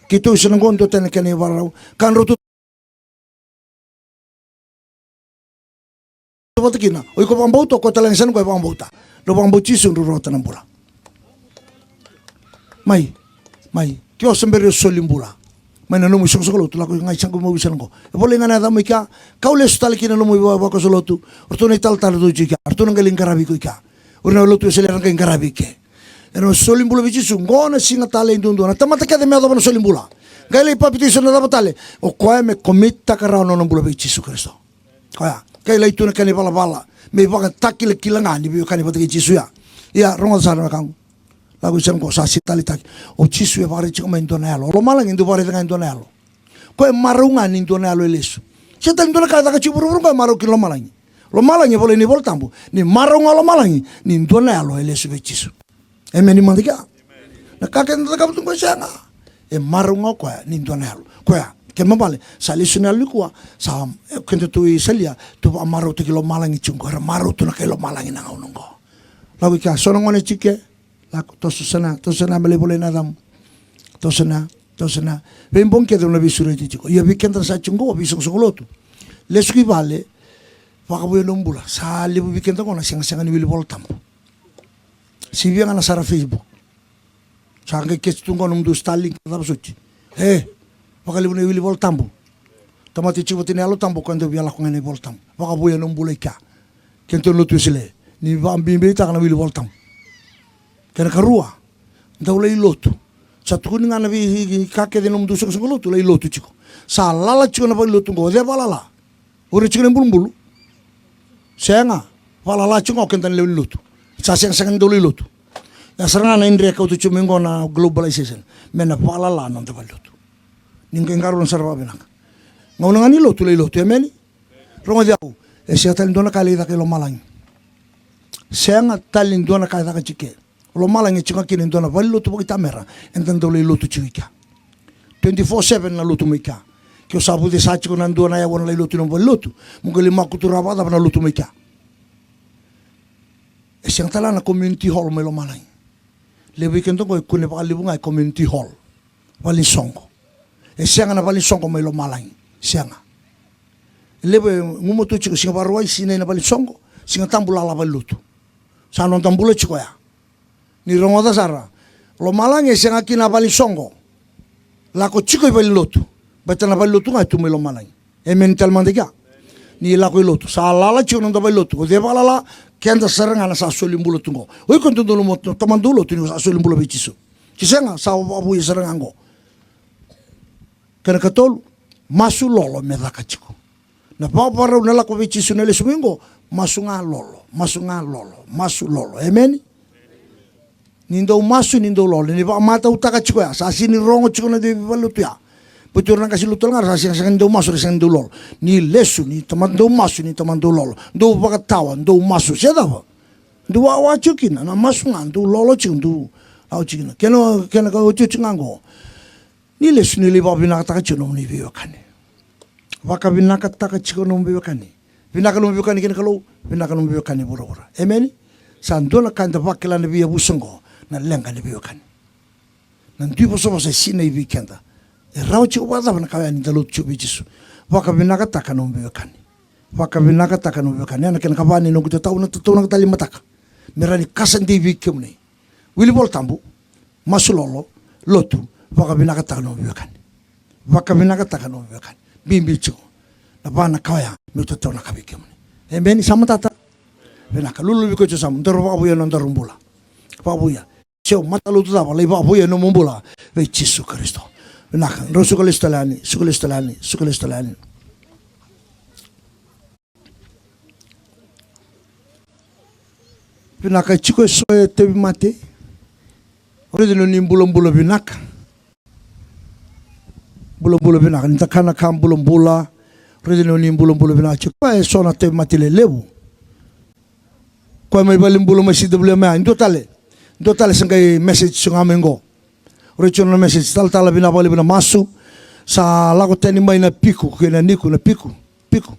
Keitou i Sanaqo, dua tani na kena ivakarau. Ka drau tu vata kina, o iko vakabauta, o koya tale ga e Sanaqo e vakabauta. Drau vakabauti Jisu, drau rawata na bula. Mai, mai. Ke o se bera ni o soli bula mai na nomu isoqosoqo lotu, lako ga i Saqu Maui Sanaqo. E volai ga na yacamu i kea, kau lesu tale ki na nomu iva-, ivakasoqo lotu. O ratou na italatala ratou tiko i kea, o ratou na qai lai qaravi iko i kea. O ira na lotu Wesele era qai qaravi i ke. Era na soli bula vei Jisu, qo na siga talei duadua. Na tamata kece me yacova na soli bula, Qai lai papitaiso na cava tale? O koya me commit-taka rawa na nona bula vei Jisu Karisito. Koya qai lai tu na kena ivalavala me ivakatakilakila ga ni veiwekani vata kei Jisu ya. Ia rogoca sara na wekaqu. Lako i sega qo sa sega ni taleitaki. O Jisu e vakaraici tiko mai e dua na yalo. O lomalagi e dau vakaraica ga e dua na yalo. Koya e marau ga ni dua na yalo e lesu. Sega tale ni dua na ka e caka tiko vuravura qo e marau ki lomalagi. Lomalagi e volai ena iVolatabu ni marau ga o lomalagi ni dua na yalo e lesu vei Jisu. Emeni mada kea. Na ka keda cakava tu qo e sega. E marau ga o koya ni dua na yalo. Koya kena ibalebale sa lesu na yalo nikua, sa, e, keda tu i Salia, tu vakamarautaki lomalagi tiko qo, era marau tu na kai lomalagi na gauna qo. Lako i kea, so na gone tiko ke. Lako, toso sara, toso sara me lai volai na yacamu. Toso sara, toso sara. Veibogi kece au na veisureti tiko. Ia vei keda na sa tiko qo, veisoqosoqo lotu. Lesu ki vale, vakavouya nomu bula. Sa levu vei keda qo na segasega ni wili Volatabu. Sivia ga na sara Facebook. Sa qai kece tu qo nomudou Starlink, cava soti. E, vakalevu na iwili Volatabu. Tamata e tiko vata na Yalo Tabu, o koya dau via lako ga ena iVolatabu. Vakavouya nomu bula i kea. Kena tou na lotu Wesele, ni vakabibitaka na wili Volatabu. Kena karua, dau lai lotu. Sa tukuni ga na veika kece nomudou soqosoqo lotu, lai lotu tiko. Sa lala tiko na valenilotu qo, o cei vakalala? O ira tiko na ibulubulu. Sega, vakalala tiko ga o keda na lewe ni lotu. Sa segasega ni dau lai lotu. Ya sara ga na idre e kauta tiko mai qo na globalization. Me na vakalala na noda valenilotu. Ni qai qarauna sara vakavinaka. Gauna ga ni lotu, lai lotu, emeni? Rogoci au, e sega tale ni dua na ka e lai caka i lomalagi. Sega tale ni dua na ka e caka tiko ke. Lomalagi e tiko ga kina e dua na valenilotu vakaitamera eda dau lai lotu tiko i kea. Twenty-four seven na lotu mai kea. Ke o sa vucesa tiko na dua na aua na lai lotu ena valenilotu, mo qai lai makutu rawa vakacava na lotu mai kea? E sega tale ga na community hall mai lomalagi. Levu vei keda qo e kune vakalevu ga e community hall. Valenisoqo. E sega na valenisoqo mai lomalagi. Sega. E levu e gumatua tiko Siga Vakarauwai, sinai na valenisoqo, Siga Tabu lala valenilotu. Sa noda bula tiko ya. Ni rogoca sara. Lomalagi e sega kina na valenisoqo. Lako tiko i valenilotu. Baleta na valenilotu ga e tu mai lomalagi. Emeni tale mada kea. Ni lako i lotu, sa lala tiko na noda valenilotu. O cei vakalala? Keda sara ga na sa soli bula tu qo. O iko dodonu mo tamata dau lotu ni o sa soli bula vei Jisu. Ke sega, sa vakavouya sara ga qo. Kena katolu, masu lolo me caka tiko. Na vakavakarau na lako vei Jisu na lesu mai qo, masu ga lolo, masu ga lolo, masu lolo. Emeni? Ni dau masu, ni dau lolo, ni vakamatautaka tiko ya, sa sega ni rogo tiko na veivalenilotu ya. Baleta o ira na qase lotu tale ga ra sa sega, sega ni dau masu, ra sega ni dau lolo. Ni lesu, ni tamata dau masu, ni tamata dau lolo. Dau vakatawa, dau masu, se cava? Dau wawa tiko kina, na masu ga, dau lolo tiko, dau wawa tiko kina. Kena, kena ka otioti ga qo. Ni lesu ni lai vakavinakataka tiko nomuni veiwekani. Vakavinakataka tiko nomu veiwekani. Vinaka nomu veiwekani kei na Kalou, vinaka nomu veiwekani vuravura. Emeni? Sa dua na ka eda vakila na veiyavusa oqo, na leqa ni veiwekani. Na dui vosavosa e sinai vei keda. E rawa tiko vakacava na ka oya ni da lotu tiko vei Jisu? Vakavinakataka nomu veiwekani. Vakavinakataka nomu veiwekani. Ya na kena ikava ni noqu itatau, na tataunaka tale ni mataka. Me rawa ni kasa dei vei kemuni. Wili Vola Tabu, masu lolo, lotu, vakavinakataka nomu veiwekani. Vakavinakataka nomu veiwekani. Bibi tiko na va na ka oya meu tataunaka vei kemuni. Emeni, sa matata? Vinaka, lululu vei koya e yasamu, daru vakavouya na nodaru bula. Vakavouya. Se o matalotu cava, lai vakavouya nomu bula vei Jisu Karisito. Vinaka, drau suka lesu tale yani, suka lesu tale yani, suka lesu tale yani. Vinaka, e tiko eso e tauvimate. Raica ni o ni bulabula vinaka. Bulabula vinaka, ni da kana ka bulabula. Raica ni o ni bulabula vinaka. Tiko eso na tauvimate lelevu. Koya mai valenibula mai C W M ya, e dua tale. Dua tale sa qai message tiko ga mai qo. Raica na message, talatala vinaka vakalevu na masu. Sa lako tani mai na Piku kei na Niku, na Piku, Piku.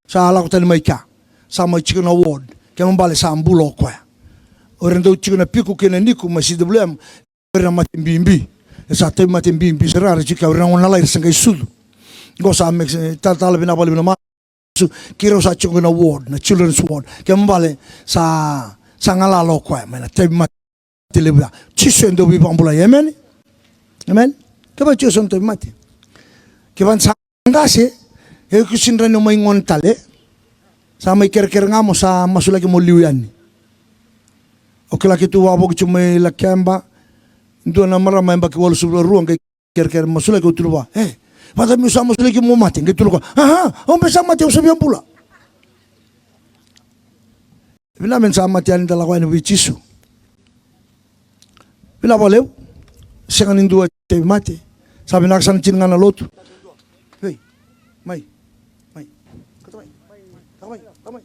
Sa lako tani mai kea. Sa mai tiko na ward. Kena ibalebale sa bula o koya. O ira dau tiko na Piku kei na Niku mai C W M. O ira na mate bibi. E sa tauvimate bibi sara, ra tiko kea, o ira na gone lalai ra sa qai sucu. Qo sa message, talatala vinaka vakalevu na masu. Keirau sa tiko na ward, na children's ward. Kena ibalebale sa, sa galala o koya mai na tauvimate levu ya. Jisu e dau veivakabulai. Emeni? Emeni? Kevaka tiko eso na tauvimate, kevaka sa qase, e ko sega ni rawa ni o mai gone tale. Sa mai kerekere ga mo sa masulaki mo liu yani. O kila keitou vakavoki tiko mai Lakeba. Dua na marama yabaki walusagavulu ka rua, qai kerekere masulaki, au tukuna vua, e, vata meu sa masulaki mo mate, qai tukuna o koya, aha, au beka sa mate, au sa via bula. Vinaka me ni sa mate yani, da lako yani vei Jisu. Vinaka vakalevu. Sega ni dua e tauvimate. Sa vinaka sara na tini ga na lotu. Ei, mai, mai. Kata mai, kata mai, kata mai.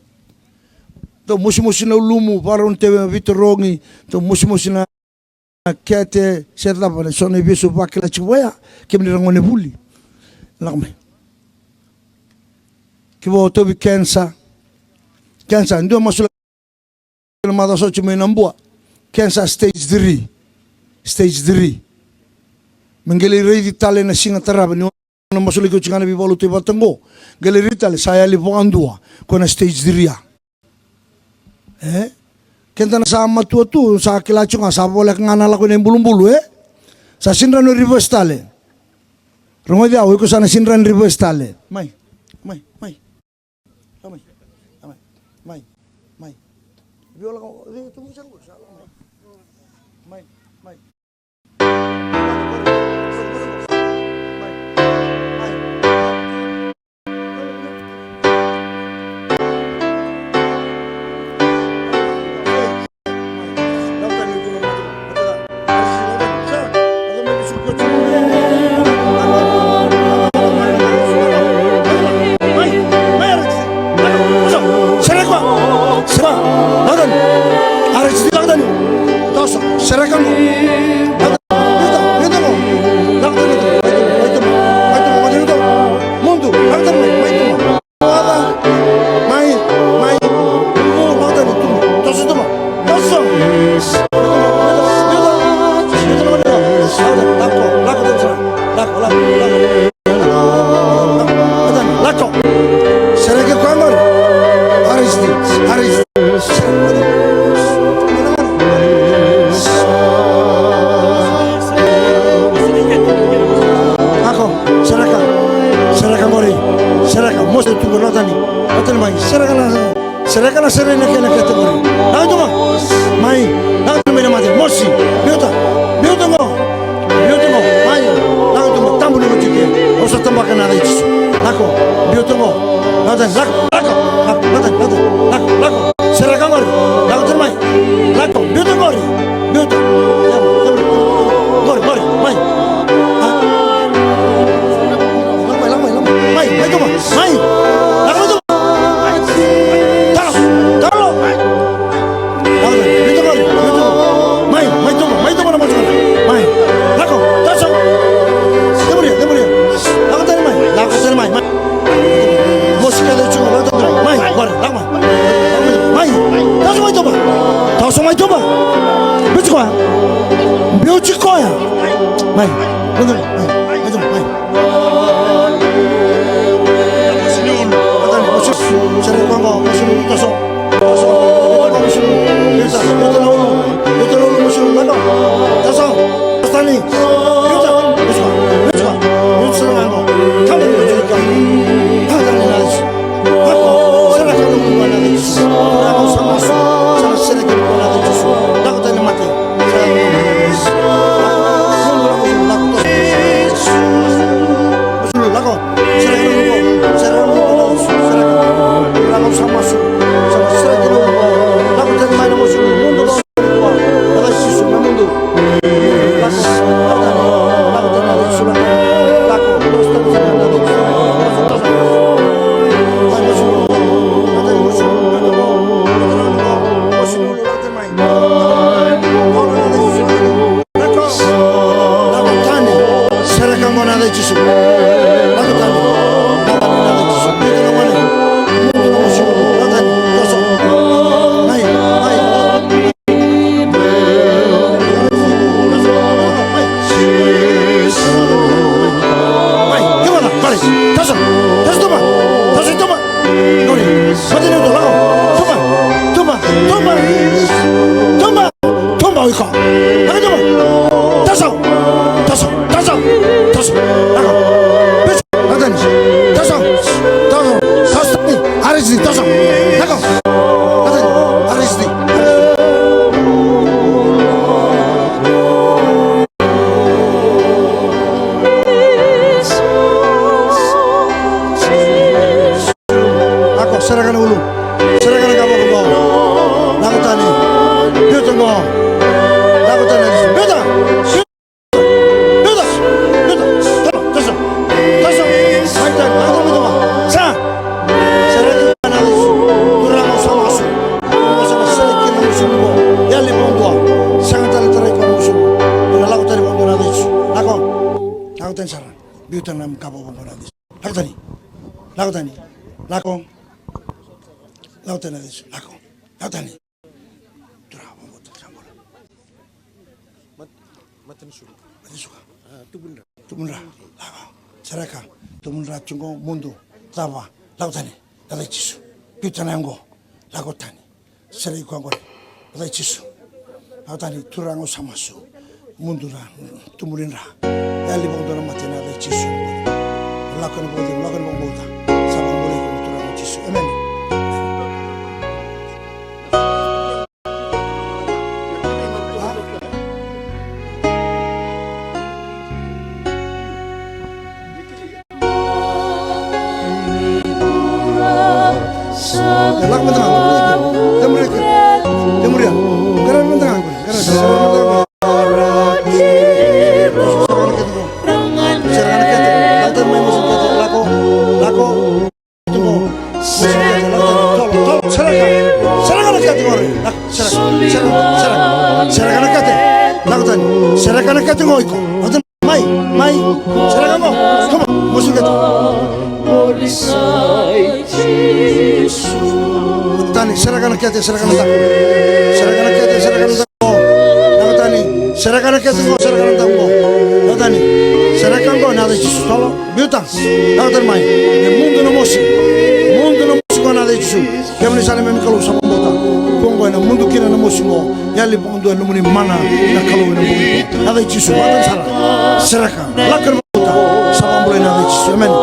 Dau mosimosi na ulumu, vakarau ni teve na veitarogi, dau mosimosi na kete, se cava, na so na ivesu vakila tiko vaya, kemuni ra gone vuli. Lako mai. Kevaka o tauvi kenisa, kenisa, dua masulaki na macawa sa oti mai Nabua. Kenisa stage three. Stage three. Me qai lai raici tale na siga tarava ni o na masulaki oti ga na veivakalotutaki vata qo. Qai lai raici tale, sa yali vakadua. Ko na stage three ya. E? Keda na sa matua tu, sa kila tiko ga, sa voleka ga na lako ina ibulubulu, e? Sa sega ni rawa ni reverse tale. Rogoci au, iko sa na sega ni rawa ni reverse tale. Mai, mai, mai. Mai, mai, mai, mai. Mai, mai. Viola ko, e, tu mo sa, sa, mai. Mai, mai. Sereka mo. Mudu, lako tani mai, mai tu ma. Mai, mai. Lako tani tu ma. Toso tu ma. Toso. Lako, lako tani sara. Lako, lako, lako. Lako. Sereki koya qori. Aristi, aristi. Ako, sereka, sereka qori, sereka, mosi tu qo, lako tani, lako tani mai, sereka na, sereka na sere na kena kete qori. Lako tu qo, mai, lako tani mai na mate, mosi, biuta, biuta qo, biuta qo, mai, lako tu qo, tabu ni ko tike, au sa tabaka na yaca i Jisu. Lako, biuta qo, lako tani, lako, lako, lako tani, lako, lako, lako, sereka qori, lako tani mai, lako, biuta qori. Biuta. Qori, qori, mai. A. Lako mai, lako mai, lako mai. Mai, mai tu ma. Mai. Lako mai tu ma. Talo, talo. Lako mai, biuta qori, biuta qori. Mai, mai tu ma, mai tu ma na mosi qori. Mai. Lako, toso. Demuria, demuria. Lako tani mai, lako tani mai, mai. Mosi kece tu, lako tani mai. Mai, qori, lako mai. Mai, toso mai tu ma. Toso mai tu ma. Biuti koya. Biuti koya. Mai. Mai, mai, mai, mai. Sere koya qo, mosi, toso. Toso. Mosi, biuta, biuta na ulu. Biuta na ulu, mosi, lako. Toso. Toso tani. Biuta, biuta, biuta. Biuta sara ga qo. Kama ni biuta. Kama ni biuta. Biuta na kava vaqo na Jisu. Lako tani. Lako tani. Lako. Lako tani na Jisu. Lako. Lako tani. Turaga, vabauta, sa bula. Mat-, matani suka. Matani suka. A, tubudra. Tubudra. Lako. Sereka. Tubudra tiko, mudu. Cava. Lako tani. Yaca i Jisu. Biuta na yago. Lako tani. Sereki koya qori. Yaca i Jisu. Lako tani, Turaga, au sa masu. Mudu na tubu ni dra. Yali vakadua na mate ena yaca i Jisu. Lako ena vakacegu, lako ena vakabauta. Sa vakabulai iko na Turaga o Jisu. Emeni. E lako mada ga qo. Temuria, temuria. Qaravi mada ga qo. Qaravi, qaravi mada ga qo. Sereka na kete, lako, lako. Sereka, sereka na kete qori. Lako, sereka, sereka, sereka. Sereka na kete. Lako tani. Sereka na kete qo iko. Mai, mai, sereka qo. Come on, mosi kete. Tani, sereka na kete, sereka na daku. Sereka na kete, sereka na daku. Lako tani, sereka na kete qo, sereka na daku qo. Lako tani, sereka qo, ena yaca i Jisu, tolo, biuta. Lako tani mai, e mudu na mosi. Mudu na mosi qo, ena yaca i Jisu. Kemuni sa neimami Kalou, sa vakabauta. Qo qo ena mudu kina na mosi qo. Yali vakadua e nomuni mana na Kalou ena bogi qo. Yaca i Jisu, vakatani sara. Sereka. Lako ena vakabauta. Sa vakabulai ena yaca i Jisu. Emeni.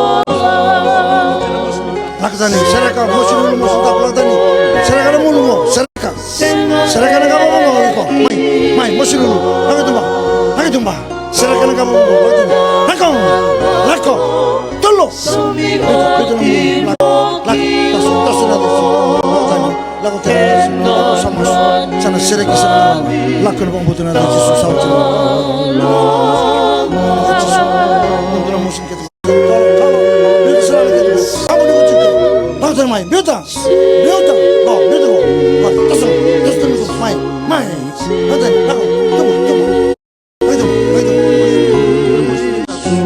Lako tani. Sereka. Mosi lulu, mosi daku, lako tani. Sereka na mulu qo. Sereka. Sereka na kava qo iko. Mai. Mai. Mosi lulu. Lako i tuba. Lako i tuba. Sereka na kava qo. Lako i tuba. Lako. Lako. Tolo. Lako. Lako. Lako. Lako. Lako tani, lako tani, lako sa masu. Sa na sereki, sa na lako ena vakabauta na yaca i Jisu, sa oti. Lako tani mai, biuta. Biuta. Qo, biuta qo. Qo, toso, toso, toso, mai, mai. Lako tani, lako, tubu, tubu. Lako i tuba, lako i tuba.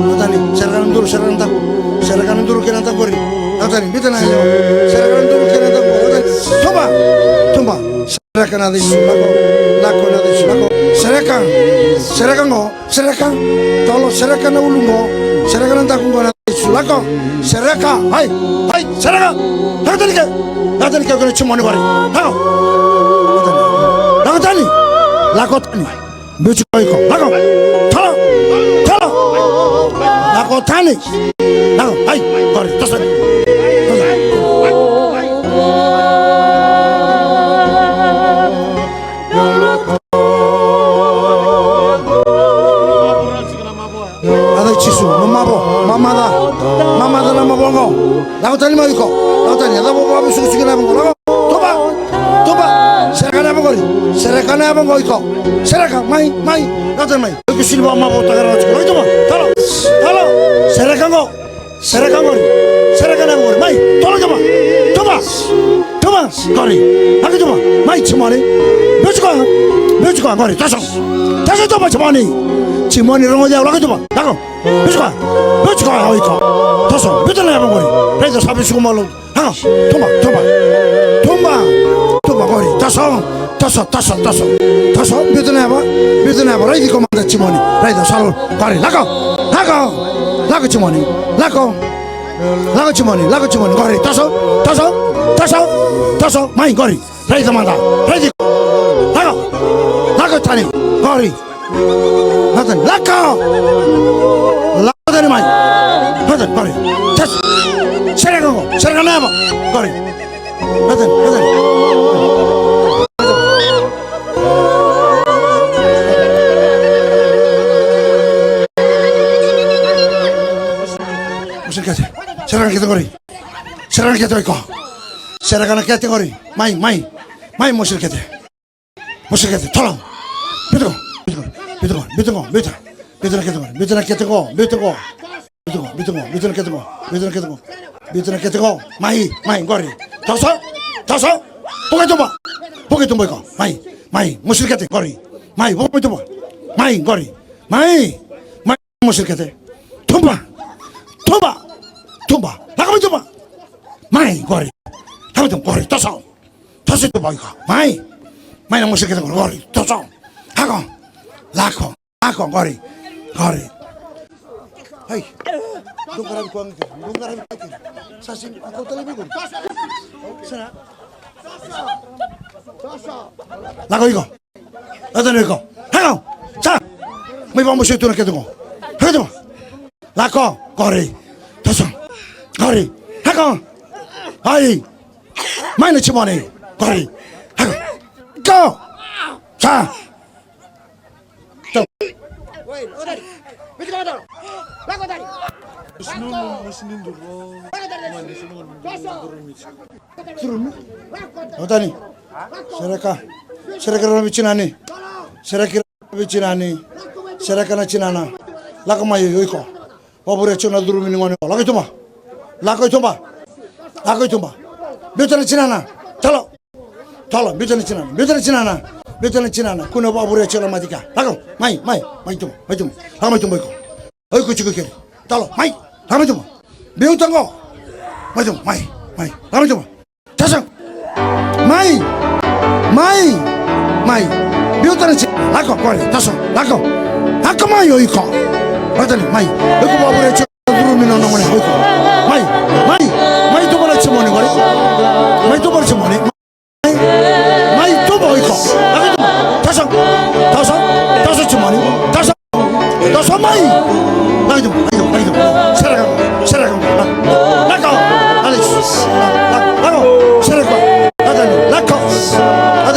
Lako tani, sereka na duru, sereka na daku. Sereka na duru kei na daku qori. Lako tani, biuta na yalewa. Sereka na duru kei na daku qori. Lako tani, tuba, tuba. Sereka na yaca i Jisu, lako, lako na yaca i Jisu, lako. Sereka, sereka qo, sereka. Tolo, sereka na ulu qo. Sereka na daku qo na yaca i Jisu, lako. Sereka, ai, ai, sereka. Lako tani ke. Lako tani ke, ko na jimoni qori. Lako. Lako tani. Lako tani. Biuti koya iko. Lako. Tolo. Tolo. Lako tani. Lako. Ai. Qori. Toso. Toso. Yaca i Jisu. Mamaca. Mamaca. Mamaca na mavoa qo. Lako tani mai iko. Lako tani. Yaca vavasukusuki na yava qo. Lako. Tuba. Tuba. Sereka na yava qori. Sereka na yava qo iko. Sereka. Mai. Mai. Lako tani mai. Iko sili vakamavoataka rawa tiko. Lako i tuba. Talo. Talo. Sereka qo. Sereka qori. Sereka na yava qori. Mai. Tolo i tuba. Tuba. Tuba. Qori. Lako i tuba. Mai jimoni. Biuti koya. Biuti koya qori. Toso. Toso i tuba jimoni. Jimoni rogoci au. Lako i tuba. Lako. Biuti koya. Biuti koya o iko. Toso. Biuta na yava qori. Raica sa vesuka mai lotu. Lako, tuba, tuba. Tuba. Tuba qori. Toso, toso, toso, toso. Toso, biuta na yava, biuta na yava. Raici iko mada jimoni. Raica sa lotu. Qori, lako, lako. Lako jimoni. Lako. Lako jimoni, lako jimoni. Qori, toso, toso, toso, toso. Mai, qori. Raica mada. Raici iko. Lako. Lako tani. Qori. Lako tani, lako! Lako tani mai. Lako tani, qori. Tes. Sereka qo, sereka na yava. Qori. Lako tani, lako tani. Mosi na kete. Sereka na kete qori. Sereka na kete o iko. Sereka na kete qori. Mai, mai. Mai, mosi na kete. Mosi na kete, tolo. Biuta qo, biuta qo, biuta qo, biuta qo, biuta. Biuta na kete qo, biuta na kete qo, biuta qo. Biuta qo, biuta qo, biuta na kete qo, biuta na kete qo. Biuta na kete qo, mai, mai, qori. Toso, toso. Vuka i tuba. Vuka i tuba iko, mai, mai, mosi na kete, qori. Mai, vuka i tuba. Mai, qori. Mai, mai. Mosi na kete. Tuba. Tuba. Tuba. Lako mai tuba. Mai qori. Lako mai tuba qori. Toso. Toso tuba iko. Mai. Mai na mosi kece qori. Toso. Lako. Lako. Lako qori. Qori. Ai. Dou qaravi koya ga kina. Dou qaravi koya kina. Sa sega ni kauta laivi qori. Sega. Lako iko. Lako tani iko. Lako. Sa. Mai vakamosi tu na kece qo. Lako tani. Lako. Qori. Toso. Qori. Lako. Ai. Mai na jimoni. Qori. Lako. Go. Sa. Lako tani. Sereka. Sereka na veitinani. Sereka na veitinani. Sereka na tinana. Lako mai o iko. Vakavurea tiko na curumi ni gone. Lako i tuba. Lako i tuba. Lako i tuba. Biuta na tinana. Talo. Talo, biuta na tinana, biuta na tinana, biuta na tinana. Kua ni vakavurea tiko na mate i kea. Lako, mai, mai, mai tuba, mai tuba. Lako mai tuba iko. O iko tiko keri. Talo, mai, lako mai tuba. Biuta qo. Mai tuba, mai, mai. Lako mai tuba. Tasa. Mai, mai, mai. Biuta na tinana. Lako, qori, tasa. Lako. Lako mai o iko. Lako tani, mai. O iko vakavurea tiko na curumi ni gone o iko. Mai, mai, mai tuba na jimoni qori. Mai tuba na jimoni. Mai, mai tuba o iko. Lako i tuba. Toso, toso, toso jimoni. Toso, toso mai. Lako i tuba, lako i tuba, lako i tuba. Sereka, sereka. Lako, lako. Lako, sereka. Lako, lako. Lako. Mai,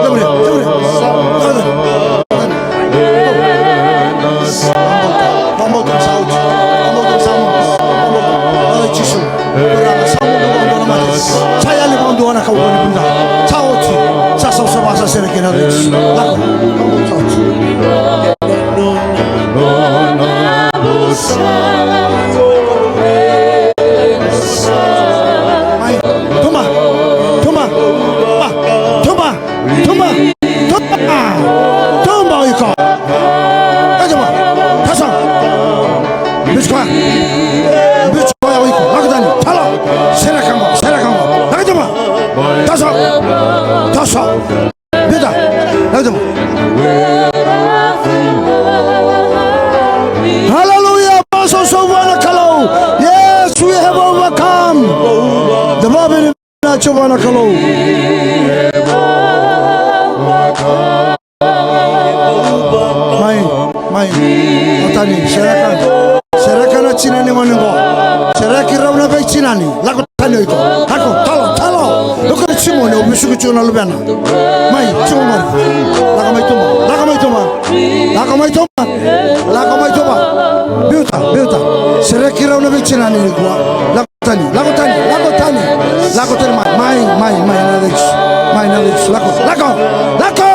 lako, lako. Lako. Vakabotu sa oti. Vakabotu sa oti. Vakabotu. Vakabotu Jisu. Vakabotu sa oti. Sa yali vakadua na kau ni buda. Sa oti. Sa savasava sa sere kina vei Jisu. Lako. Sa oti. Mai. Tuba. Tuba. Tuba. Tuba. Tuba. Tuba o iko. Tuba. Kasa. Biuta koya. Biuta koya o iko. Lako tani. Talo. Sereka qo. Sereka qo. Lako tuba. Toso. Toso. Biuta. Lako tuba. Hallelujah. Vakasausau vua na Kalou. Yes, we have overcome. The Bible. Na Jiova na Kalou. Mai, mai. Lako tani, sereka. Sereka na tinani gone qo. Sereki rau na veitinani. Lako tani o iko. Lako, talo, talo. Lako na jimoni, au vesuki tiko na luvena. Mai, tiko qori. Lako mai tuba. Lako mai tuba. Lako mai tuba. Lako mai tuba. Biuta, biuta. Sereki rau na veitinani nikua. Lako tani, lako tani, lako tani. Lako tani mai, mai, mai, mai, na lesu. Mai na lesu, lako, lako, lako.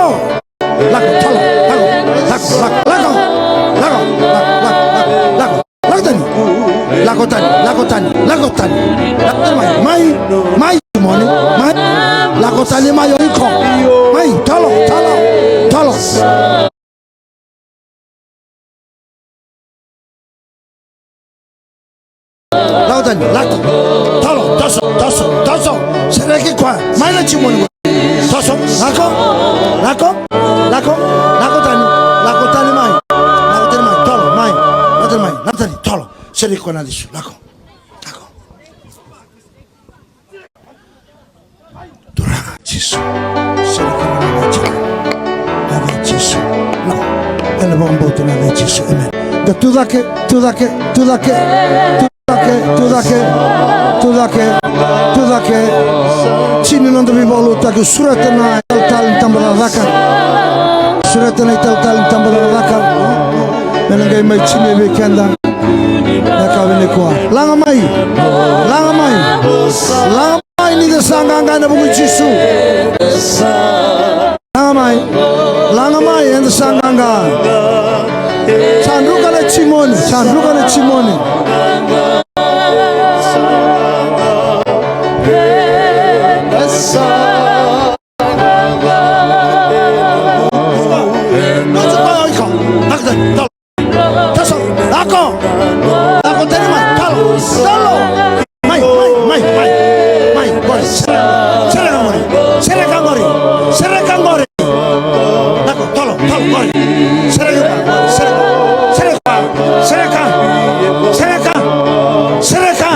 Lako, talo, lako, lako, lako, lako. Lako, lako, lako, lako, lako. Lako tani. Lako tani, lako tani, lako tani. Lako tani mai, mai, mai, moni, mai. Lako tani mai o iko. Mai, talo, talo, talo. Lako tani, lako. Talo, toso, toso, toso. Sereki koya. Mai na jimoni. Toso, lako, lako, lako, lako tani, lako tani mai. Lako tani mai, talo, mai. Lako tani mai, lako tani, talo. Sereki koya na lesu, lako. Lako. Turaga Jisu. Sere koya na lesu. Na lesu Jisu. Na. Ena vakabauta na lesu Jisu. Amen. Da tucake, tucake, tucake, tucake, tucake, tucake, tucake. Tini noda veivakalotutaki, sureta na italatala ni tabacakacaka. Sureta na italatala ni tabacakacaka. Me na qai mai tini vei keda. Na ka vei nikua. Laga mai. Laga mai. Laga mai ni da sa qaqa ena vuku i Jisu. Laga mai. Laga mai eda sa qaqa. Sa druka na jimoni. Sa druka na jimoni. Lako.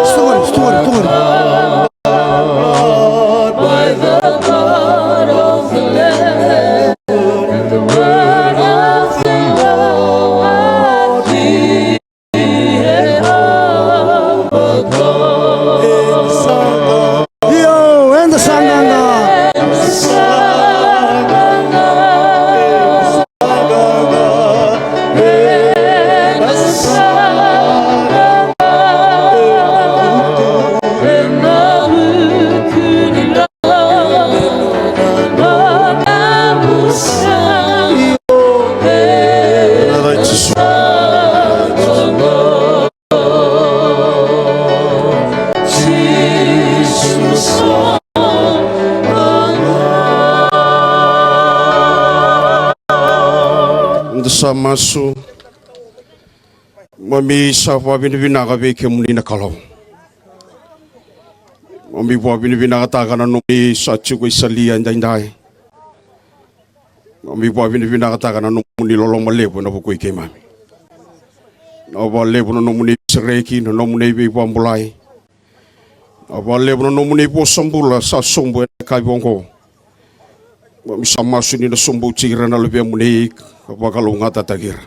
Stugari, stugari, stugari. Io, eda sa qaqa. Da sa masu. Mami sa vakavinavinaka vei kemuni na Kalou. Mami vakavinavinakataka na nomuni sa tiko i salia edaidai. Mami vakavinavinakataka na nomuni loloma levu ena vuku i keimami. Na vakalevu na nomuni veisereki, na nomuni veivakabulai. Na vakalevu na nomuni vosa bula sa sobu ena yakavi oqo. Mami sa masu ni na sobuti ira na luvemuni ka vakalougatataki ira.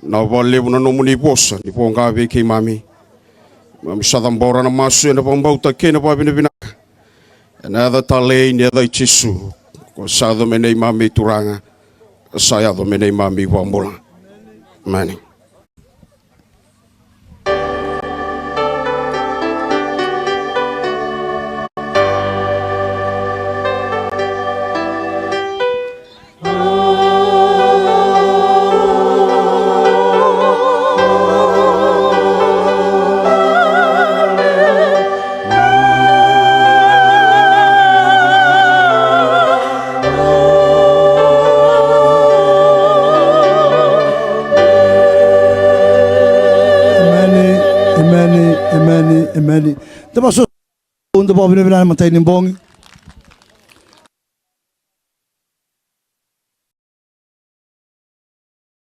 Na vakalevu na nomuni vosa ni voqa vei keimami. Mami sa cabora na masu ena vakabauta kei na vakavinavinaka. Ena yaca talei ni yaca i Jisu, ko sa yaco me neimami Turaga, sa yaco me neimami Vakabula. Emeni. Emeni, emeni, emeni, emeni. Da vakavinavinaka ena matai ni bogi.